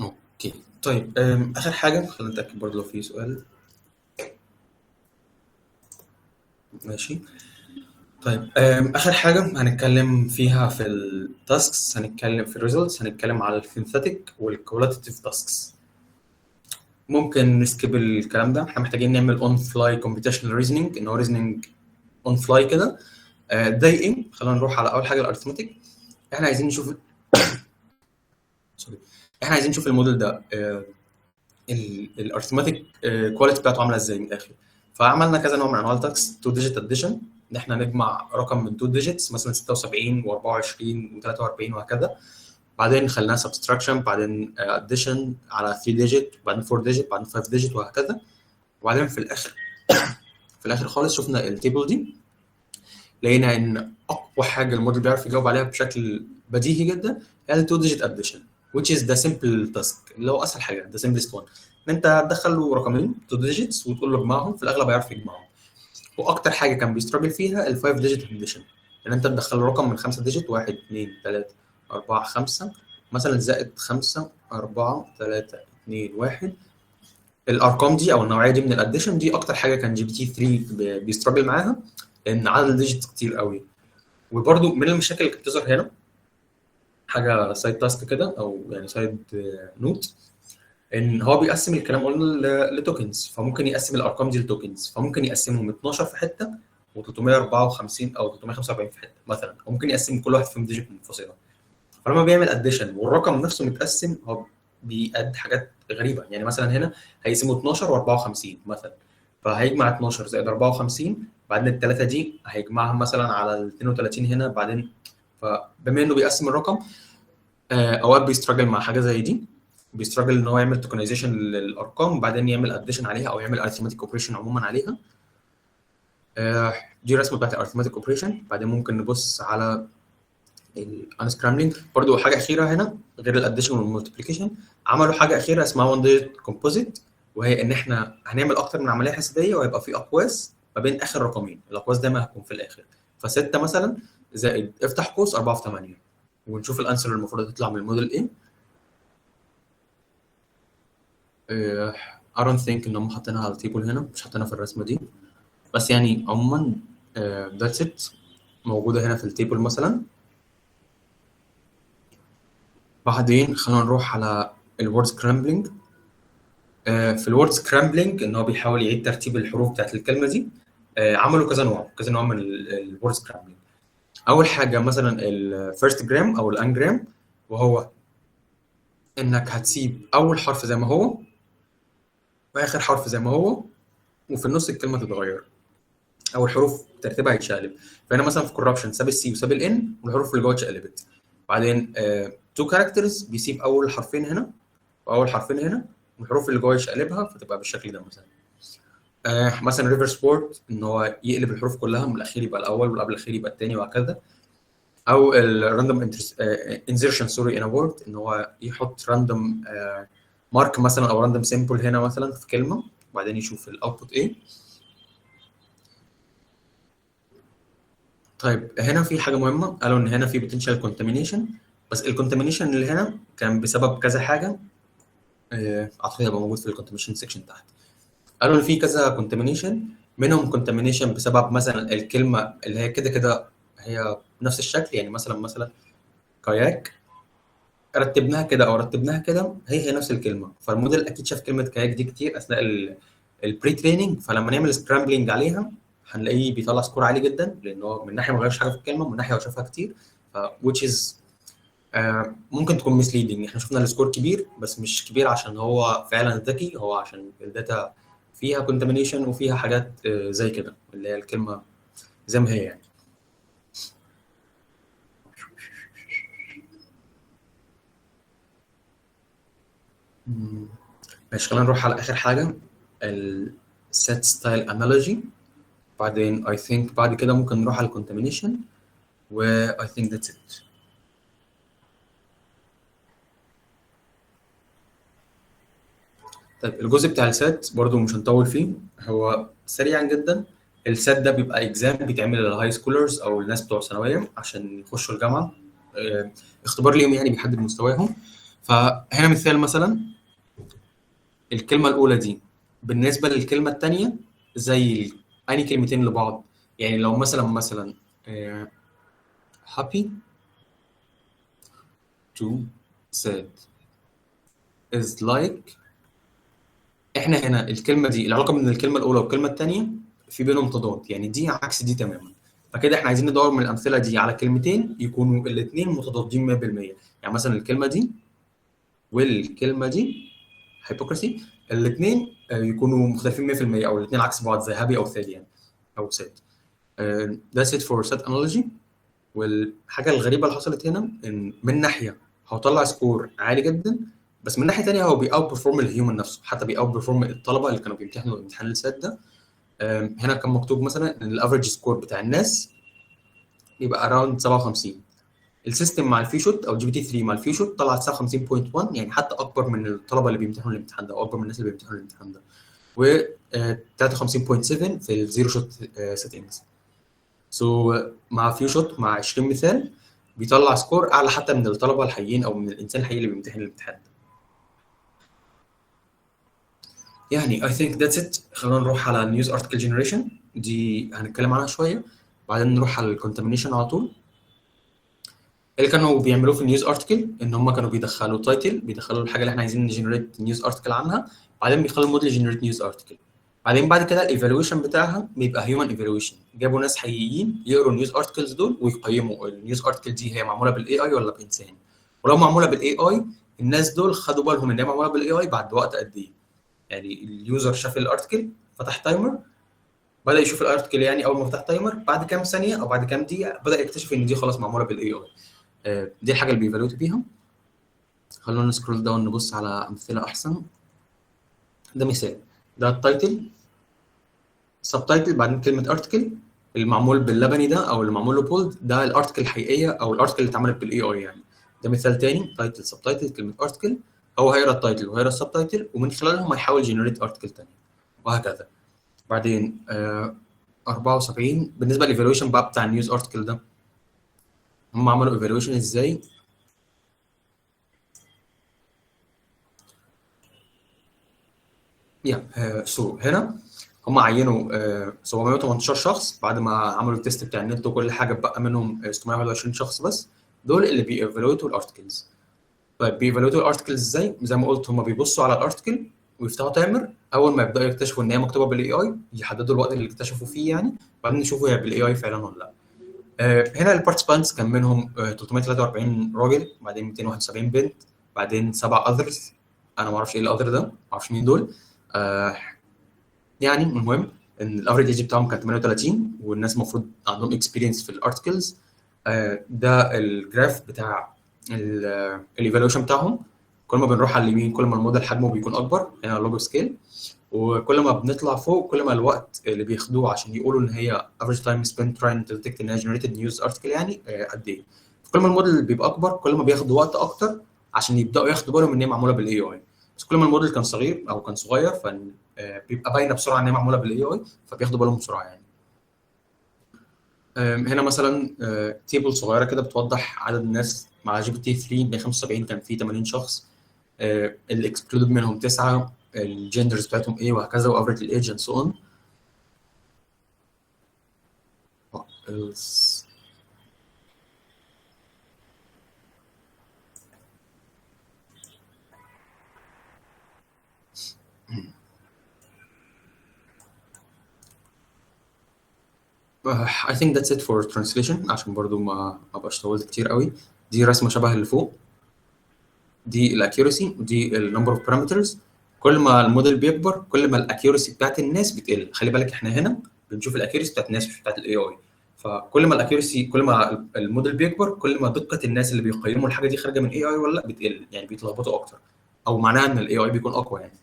okay طيب، اخر حاجة خلينا نتاكد برضه لو في سؤال. ماشي طيب، اخر حاجة هنتكلم فيها في ال tasks، هنتكلم في ال results، هنتكلم على ال synthetic وال qualitative tasks. ممكن ن skip الكلام ده، احنا محتاجين نعمل on fly computational reasoning، ان هو reasoning on fly كده. ده ايه؟ خلينا نروح على اول حاجة ال arithmetic. احنا عايزين نشوف sorry، احنا عايزين نشوف الموديل ده ال arithmetic quality بتاعته عامله ازاي من الاخر. فعملنا كذا نوع من انواع ال tasks. 2 digit addition، ان احنا نجمع رقم من 2 digits مثلا 76 و24 و43 وهكذا. بعدين خليناها subtraction، بعدين addition على 3 digit، بعدين 4 digit، بعدين 5 digit وهكذا. وبعدين في الاخر خالص شفنا ال table دي، لقينا ان اقوى حاجة الموديل بيعرف يجاوب عليها بشكل بديهي جدا هي ال 2 digit addition، which is the simple task، اللي هو اسهل حاجة، the simplest one، ان انت تدخل له رقمين 2 digits وتقول له اجمعهم، في الاغلب هيعرف يجمعهم. واكتر حاجة كان بي struggle فيها ال 5 digit addition، ان انت تدخل له رقم من 5 digit، 1 2 3 4 5 مثلا، زائد 5 4 3 2 1، الارقام دي او النوعية دي من ال addition دي اكتر حاجة كان GPT 3 بي struggle معاها، لان عدد ال digits كتير قوي. وبرده من المشاكل اللي كانت بتظهر هنا حاجة side task كده، او يعني side note، ان هو بيقسم الكلام قلنا ل tokens، فممكن يقسم الارقام دي ل tokens، فممكن يقسمهم 12 في حتة و354 او 345 في حتة مثلا، او ممكن يقسم كل واحد فيهم digit منفصلة. فلما بيعمل addition والرقم نفسه متقسم، هو بي add حاجات غريبة. يعني مثلا هنا هيقسموا 12 و54 مثلا، فهيجمع 12 زائد 54، بعدين الثلاثة دي هيجمعها مثلا على ال 32 هنا بعدين. فبما انه بيقسم الرقم، اوقات بي struggle مع حاجة زي دي، بي struggle ان هو يعمل tokenization للارقام وبعدين يعمل addition عليها او يعمل arithmetic operation عموما عليها. دي الرسمة بتاعت ال arithmetic operation. بعدين ممكن نبص على ال unscrambling. برضو حاجة اخيرة هنا غير ال addition وال multiplication، عملوا حاجة اخيرة اسمها 1 digit composite، وهي ان احنا هنعمل اكتر من عملية حسابيه وهيبقى في اقواس ما بين اخر رقمين، الاقواس دايما هتكون في الاخر. ف6 مثلا زائد افتح قوس 4 في 8، ونشوف ال answer اللي المفروض تطلع من الموديل ايه. I don't think ان هم حاطينها على ال table هنا، مش حاطينها في الرسمة دي، بس يعني عموما that's it، موجودة هنا في ال table مثلا. بعدين خلينا نروح على ال word scrambling. في ال word scrambling ان هو بيحاول يعيد ترتيب الحروف بتاعت الكلمة دي. عملوا كذا نوع، كذا نوع من ال word scrambling. اول حاجة مثلا ال first gram او ال n-gram، وهو انك هتسيب اول حرف زي ما هو واخر حرف زي ما هو، وفي النص الكلمة تتغير او الحروف ترتيبها هيتشقلب. فهنا مثلا في corruption ساب ال C وساب ال N والحروف اللي جوه اتشقلبت. بعدين two characters بيسيب اول حرفين هنا واول حرفين هنا والحروف اللي جوه يشقلبها، فتبقى بالشكل ده مثلا. مثلا reverse word، ان هو يقلب الحروف كلها، من الاخير يبقى الاول والقبل الاخير يبقى الثاني وهكذا. او ال random insertion sorry in word، ان هو يحط random mark مثلا او random symbol هنا مثلا في كلمة، وبعدين يشوف ال output ايه. طيب طيب هنا في حاجة مهمة، قالوا ان هنا في potential contamination، بس ال contamination اللي هنا كان بسبب كذا حاجة، اعتقد هيبقى موجود في ال contamination section تحت. قالوا ان في كذا contamination، منهم contamination بسبب مثلا الكلمة اللي هي كده كده هي نفس الشكل، يعني مثلا كاياك رتبناها كده او رتبناها كده، هي نفس الكلمة، فالموديل اكيد شاف كلمة كاياك دي كتير اثناء ال pre-training، فلما نعمل scrambling عليها هنلاقيه بيطلع score عالي جدا، لان هو من ناحية ما غيرش حاجة في الكلمة، ومن ناحية هو شافها كتير، ف which is ممكن تكون misleading. احنا شفنا ال score كبير بس مش كبير عشان هو فعلا ذكي، هو عشان ال data فيها contamination وفيها حاجات زي كده اللي هي الكلمة زي ما هي يعني. ماشي، خلينا نروح على اخر حاجة، ال SAT style analogy، بعدين I think بعد كده ممكن نروح على ال contamination، و I think that's it. طيب الجزء بتاع ال SAT برضو مش هنطول فيه، هو سريعا جدا. ال SAT ده بيبقى exam بيتعمل لل high schoolers او الناس بتوع ثانوية عشان يخشوا الجامعة، اختبار ليهم يعني بيحدد مستواهم. فهنا مثال، مثلا الكلمة الاولى دي بالنسبة للكلمة الثانية زي اني كلمتين لبعض، يعني لو مثلا happy to sad is like، احنا هنا الكلمة دي العلاقة بين الكلمة الاولى والكلمة الثانية في بينهم تضاد، يعني دي عكس دي تماما. فكده احنا عايزين ندور من الامثلة دي على كلمتين يكونوا الاثنين متضادين 100%، يعني مثلا الكلمة دي والكلمة دي hypocrisy الاثنين يكونوا مختلفين 100% او الاثنين عكس بعض زي happy او sad يعني او sad. That's it for SAT analogy. والحاجة الغريبة اللي حصلت هنا ان من ناحية هو طلع score عالي جدا، بس من ناحية ثانية هو بي outperform ال human نفسه، حتى بي outperform الطلبة اللي كانوا بيمتحنوا امتحان ال SAT ده. هنا كان مكتوب مثلا ان ال average score بتاع الناس يبقى around 57، ال system مع ال few shot او GPT 3 مع ال few shot طلع 59.1، يعني حتى اكبر من الطلبة اللي بيمتحنوا الامتحان ده او اكبر من الناس اللي بيمتحنوا الامتحان ده، و 53.7 في ال zero shot settings. so مع few shot مع 20 مثال بيطلع score اعلى حتى من الطلبة الحقيقيين او من الانسان الحقيقي اللي بيمتحن الامتحان ده. يعني I think that's it. خلونا نروح على news article generation، دي هنتكلم عنها شوية، بعدين نروح على ال contamination على طول. اللي كانوا بيعملوه في ال news article ان هم كانوا بيدخلوا title، بيدخلوا الحاجة اللي احنا عايزين ن generate news article عنها، بعدين بيخلوا ال model generate news article، بعدين بعد كده ال evaluation بتاعها بيبقى human evaluation، جابوا ناس حقيقيين يقروا ال news articles دول ويقيموا ال news article دي هي معمولة بال AI ولا بانسان، ولو معمولة بال AI الناس دول خدوا بالهم ان هي معمولة بال AI بعد وقت قد ايه. يعني ال user شاف ال article، فتح timer، بدا يشوف ال article، يعني اول ما فتح timer بعد كام ثانية او بعد كام دقيقة بدا يكتشف ان دي خلاص معمولة بال AI. دي الحاجة اللي بي evaluate بيها. خلونا ن scroll down نبص على امثلة احسن. ده مثال، ده ال title، subtitle، بعدين كلمة article المعمول باللبني ده او اللي معمول له bold ده ال article الحقيقية او ال article اللي اتعملت بال AI يعني. ده مثال تاني، title subtitle كلمة article، هو هيقرا ال title وهيقرا ال subtitle ومن خلالهم هيحاول generate article تاني وهكذا. بعدين 74 بالنسبة لل evaluation بقى بتاع ال news article ده، هم عملوا evaluation ازاي؟ يا so هنا هم عينوا 718 شخص بعد ما عملوا ال test بتاع النت وكل حاجة، بقى منهم 621 شخص بس دول اللي بي evaluate وا ال articles. طيب بي evaluate وا ال articles ازاي؟ زي ما قلت هم بيبصوا على ال article ويفتحوا timer، اول ما يبداوا يكتشفوا ان هي مكتوبة بال AI يحددوا الوقت اللي اكتشفوا فيه يعني، وبعدين يشوفوا هي بال AI فعلا ولا لا. هنا ال participants كان منهم 343 راجل، بعدين 271 بنت، بعدين 7 others، انا ما اعرفش ايه ال other ده، ما اعرفش مين دول. يعني المهم ان ال average age بتاعهم كان 38، والناس المفروض عندهم experience في ال articles. ده ال graph بتاع ال evaluation بتاعهم، كل ما بنروح على اليمين كل ما الموديل حجمه بيكون اكبر، هنا log scale، وكل ما بنطلع فوق كل ما الوقت اللي بياخدوه عشان يقولوا ان هي average time spent trying to detect ان هي generated news article يعني قد ايه. كل ما الموديل بيبقى اكبر كل ما بياخدوا وقت اكتر عشان يبداوا ياخدوا بالهم ان هي معمولة بال AI، بس كل ما الموديل كان صغير او كان صغير فبيبقى باينة بسرعة ان هي معمولة بال AI، فبياخدوا بالهم بسرعة يعني. هنا مثلا table صغيرة كده بتوضح عدد الناس مع GPT 3. 175 كان في 80 شخص، ال excluded منهم 9، ال genders بتاعتهم ايه وهكذا، و average ال age and so on. What else؟ I think that's it for translation، عشان برضو ما بقاش طولت كتير قوي. دي رسمه شبه اللي فوق، دي ال accuracy ودي ال number of parameters. كل ما الموديل بيكبر كل ما ال accuracy بتاعت الناس بتقل. خلي بالك احنا هنا بنشوف ال accuracy بتاعت الناس مش بتاعت ال AI. فكل ما ال accuracy، كل ما الموديل بيكبر، كل ما دقه الناس اللي بيقيموا الحاجة دي خارجه من AI ولا لا بتقل، يعني بيتلخبطوا اكتر، او معناها ان ال AI بيكون اقوى يعني.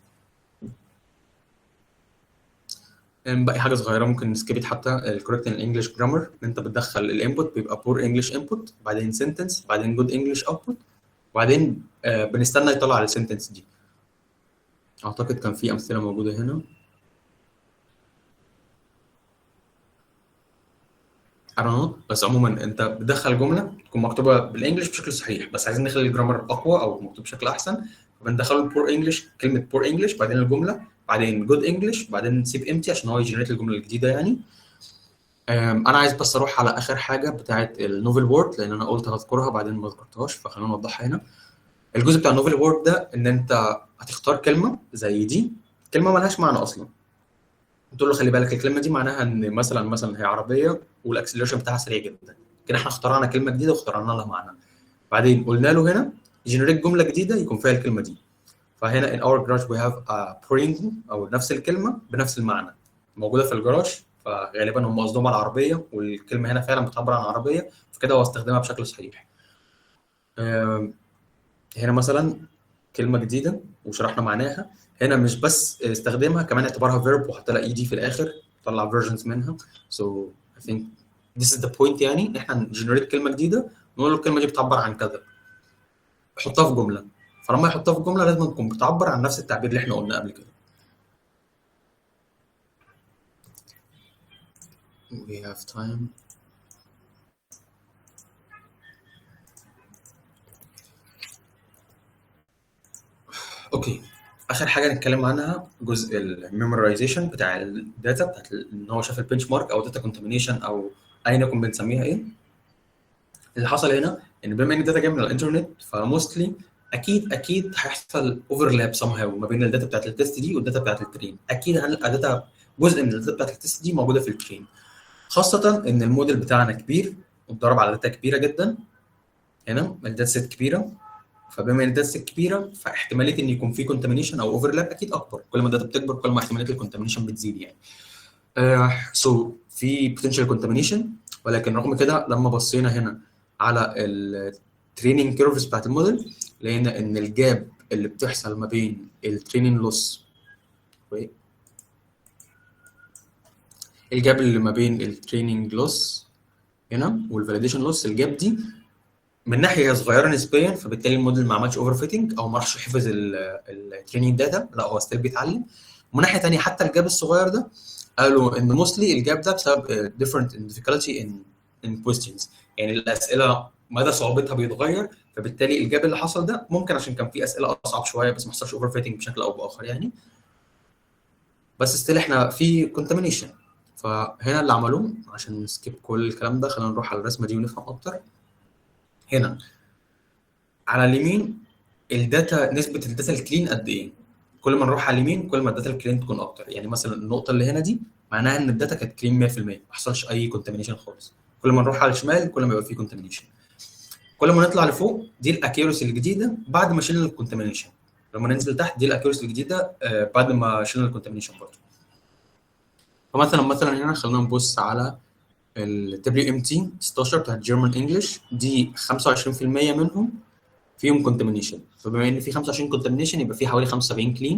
باقي حاجة صغيرة ممكن ن skip حتى، ال correct English grammar. انت بتدخل ال input بيبقى poor English input، بعدين sentence، بعدين good English output، وبعدين بنستنى يطلع على ال sentence دي. اعتقد كان في امثلة موجودة هنا. I don't know. بس عموما انت بتدخل جملة تكون مكتوبة بال English بشكل صحيح، بس عايزين نخلي ال grammar اقوى او مكتوب بشكل احسن، فبندخله poor English، كلمة poor English، بعدين الجمله، بعدين good English، بعدين نسيب empty عشان هو ي generate الجملة الجديدة يعني. انا عايز بس اروح على اخر حاجة بتاعه ال novel word، لان انا قلت هذكرها بعدين ما ذكرتهاش، فخلينا نوضحها هنا. الجزء بتاع ال novel word ده ان انت هتختار كلمة زي دي، كلمة مالهاش معنى اصلا، تقول له خلي بالك الكلمة دي معناها ان مثلا هي عربية وال acceleration بتاعها سريع جدا. كده احنا اخترعنا كلمة جديدة واخترعنا لها معنى. بعدين قلنا له هنا generate جملة جديدة يكون فيها الكلمة دي. فهنا in our garage we have a Pringle، او نفس الكلمة بنفس المعنى موجودة في الجراج، فغالبا هم قصدهم على العربية، والكلمة هنا فعلا بتعبر عن العربية، فكده هو استخدمها بشكل صحيح. هنا مثلا كلمة جديدة وشرحنا معناها، هنا مش بس استخدمها، كمان اعتبرها verb وحط لها ed في الاخر، طلع versions منها. So I think this is the point، يعني ان احنا ن generate كلمة جديدة نقول له الكلمة دي بتعبر عن كذا، حطها في جملة. فلما يحطها في جملة لازم تكون بتعبر عن نفس التعبير اللي احنا قلناه قبل كده. We have time. okay، اخر حاجة نتكلم عنها جزء ال memorization بتاع ال data بتاعت ان هو شاف ال benchmark او data contamination او ايا يكن بنسميها ايه. اللي حصل هنا ان بما ان ال data جاية من الانترنت، ف mostly اكيد هيحصل overlap somehow ما بين ال data بتاعت ال test دي وال data بتاعت ال train. اكيد هنلقى data، جزء من ال data بتاعت ال test دي موجودة في ال train، خاصة ان الموديل بتاعنا كبير واتدرب على data كبيرة جدا. هنا ال data set كبيرة، فبما ان ال data set كبيرة فاحتماليه ان يكون في contamination او overlap اكيد اكبر. كل ما ال data بتكبر كل ما احتمالية ال contamination بتزيد يعني. so في potential contamination، ولكن رغم كده لما بصينا هنا على ال training curves بتاعت الموديل لقينا ان ال gap اللي بتحصل ما بين ال training loss، ال gap اللي ما بين ال training loss هنا وال validation loss، ال gap دي من ناحية هي صغيرة نسبيا، فبالتالي الموديل ما عملش overfitting او ما راحش حفظ ال training data، لا هو still بيتعلم. ومن ناحية ثانية حتى ال gap الصغير ده قالوا ان mostly ال gap ده بسبب different difficulty in questions، يعني الاسئلة مدى صعوبتها بيتغير، فبالتالي ال gap اللي حصل ده ممكن عشان كان في اسئلة اصعب شوية بس ما حصلش overfitting بشكل او باخر يعني. بس still احنا في contamination. فهنا اللي عملوه عشان ن skip كل الكلام ده، خلينا نروح على الرسمة دي ونفهم اكتر. هنا على اليمين ال data، نسبه ال data ال clean قد ايه، كل ما نروح على اليمين كل ما ال data ال clean تكون اكتر. يعني مثلا النقطة اللي هنا دي معناها ان ال data كانت clean 100%، ما حصلش اي contamination خالص. كل ما نروح على الشمال كل ما يبقى في contamination. كل ما نطلع لفوق دي ال accuracy الجديدة بعد ما شلنا ال contamination، لما ننزل تحت دي ال accuracy الجديدة بعد ما شلنا ال contamination برضه. فمثلا هنا خلينا نبص على ال WMT 16 بتاعت German English، دي 25% منهم فيهم contamination، فبما ان في 25 contamination يبقى في حوالي 75 clean.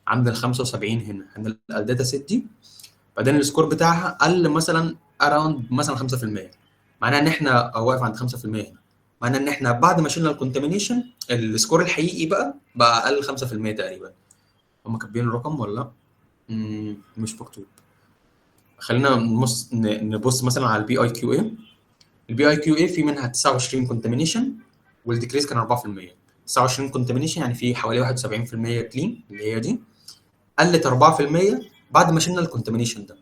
عند ال 75 هنا هنلقى ال data set دي، بعدين ال score بتاعها قل مثلا around مثلا 5%، معناها ان احنا واقف عند 5% هنا، معناها ان احنا بعد ما شلنا ال contamination ال score الحقيقي بقى اقل 5% تقريبا. هم كاتبين الرقم ولا لا؟ مش مكتوب. خلينا نبص مثلا على ال PIQA. ال PIQA في منها 29 contamination وال decrease كان 4%. 29 contamination يعني في حوالي 71% clean اللي هي دي، قلت 4% بعد ما شلنا ال contamination ده.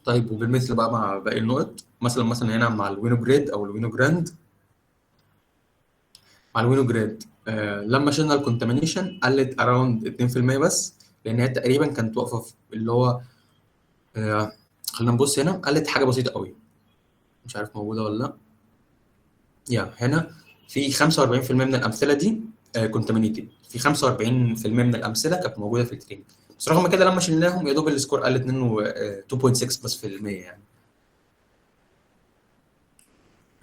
طيب وبالمثل بقى مع باقي النقط، مثلا هنا مع ال Winograd او ال Winogrand، مع ال Winograd لما شلنا ال contamination قلت around 2% بس، لان هي تقريبا كانت واقفة في اللي هو خلينا نبص هنا، قلت حاجة بسيطة قوي، مش عارف موجودة ولا لا. يا هنا في 45% من الامثلة دي contaminated، في 45% من الامثلة كانت موجودة في ال training، بس رغم كده لما شلناهم يا دوب ال score قل 2.6 بس في المية يعني.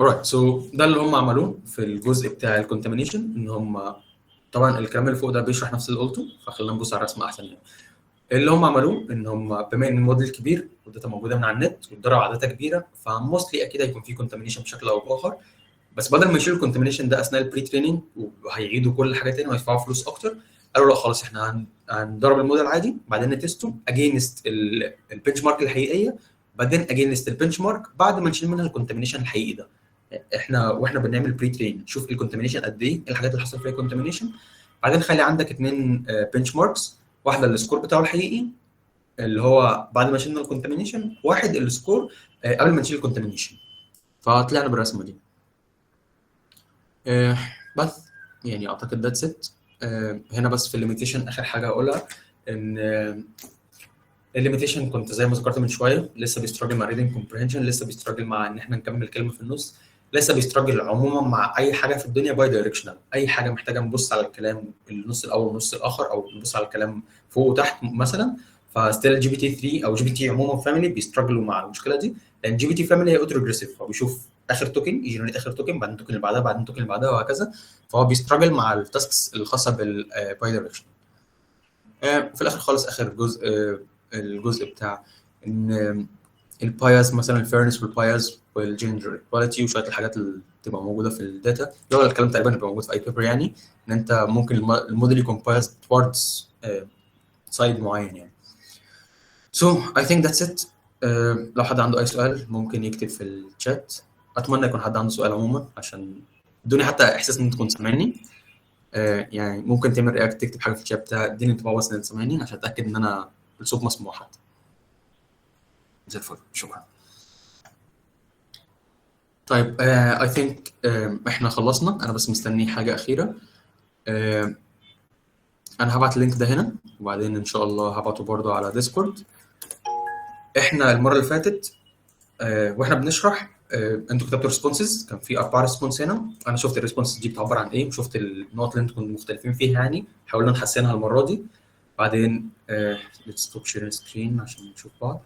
alright، so ده اللي هم عملوه في الجزء بتاع ال contamination، ان هم طبعا الكلام اللي فوق ده بيشرح نفس اللي قلته، فخلينا نبص على الرسمة احسن يعني. اللي هم عملوه ان هم بما ان الموديل كبير وال data موجودة من على النت واتدرب على data كبيرة، ف mostly اكيد هيكون في contamination بشكل او باخر، بس بدل ما يشيلوا ال contamination ده اثناء ال pre-training وهيعيدوا كل حاجة تاني وهيدفعوا فلوس اكتر، قالوا لا خلاص احنا هندرب الموديل عادي، بعدين ن test ه against ال benchmark الحقيقية، بعدين against ال benchmark بعد ما نشيل منها ال contamination الحقيقي ده. احنا واحنا بنعمل pre-train نشوف ال contamination قد ايه، الحاجات اللي حصل فيها contamination، بعدين خلي عندك 2 benchmarks، واحدة ال score بتاعه الحقيقي اللي هو بعد ما شلنا ال contamination، واحد ال score قبل ما نشيل ال contamination. فطلعنا بالرسمه دي. بس يعني اعتقد that's it. هنا بس في ال limitation اخر حاجة اقولها، ان ال limitation كنت زي ما ذكرت من شوية لسه بي struggle مع reading comprehension، لسه بي struggle مع ان احنا نكمل كلمة في النص، لسه بي struggle عموما مع اي حاجة في الدنيا bidirectional، اي حاجة محتاجه نبص على الكلام النص الاول والنص الاخر، او نبص على الكلام فوق وتحت مثلا. ف still GPT 3 او GPT عموما family بي struggle وا مع المشكلة دي، لان GPT family هي auto regressive، هو بيشوف اخر token ي generate اخر token، بعدين ال token اللي بعدها، بعدين ال token اللي بعدها، وهكذا. فهو بي struggle مع ال tasks الخاصة بال bidirectional. في الاخر خالص اخر جزء، الجزء بتاع ان ال bias مثلا، ال fairness وال bias وال gender equality وشوية الحاجات اللي بتبقى موجودة في ال data، اللي هو الكلام تقريبا بيبقى موجود في اي paper يعني، ان انت ممكن الموديل يكون biased towards side معين يعني. So I think that's it. لو حد عنده اي سؤال ممكن يكتب في الشات. اتمنى يكون حد عنده سؤال عموما عشان ادوني حتى احساس ان انت تكون سامعني. يعني ممكن تعمل react، تكتب حاجة في الشات بتاع اديني انطباع بس ان انت سامعني عشان اتاكد ان انا الصوت مسموع حتى. زي الفل، شكرا. طيب I think احنا خلصنا، انا بس مستني حاجة اخيرة. انا هبعت ال link ده هنا، وبعدين ان شاء الله هبعته برضو على Discord. احنا المرة اللي فاتت واحنا بنشرح انتوا كتبتوا responses، كان في 4 response هنا، انا شفت ال responses دي بتعبر عن ايه، وشفت النقط اللي انتوا كنتوا مختلفين فيها يعني، حاولنا نحسنها المرة دي. بعدين let's stop sharing screen عشان نشوف بعض.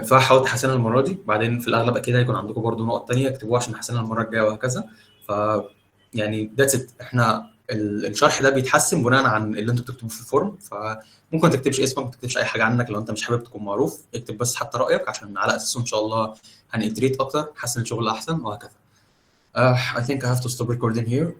فحاولت احسنها المرة دي، بعدين في الاغلب اكيد هيكون عندكم برضو نقط ثانية اكتبوها عشان نحسنها المرة الجاية وهكذا. ف يعني that's it، احنا الشرح ده بيتحسن بناء عن اللي انتوا بتكتبوه في ال form، فممكن ما تكتبش اسمك، ما تكتبش اي حاجة عنك لو انت مش حابب تكون معروف، اكتب بس حتى رايك عشان على اساسه ان شاء الله هن iterate اكتر، نحسن الشغل احسن وهكذا. I think I have to stop recording here.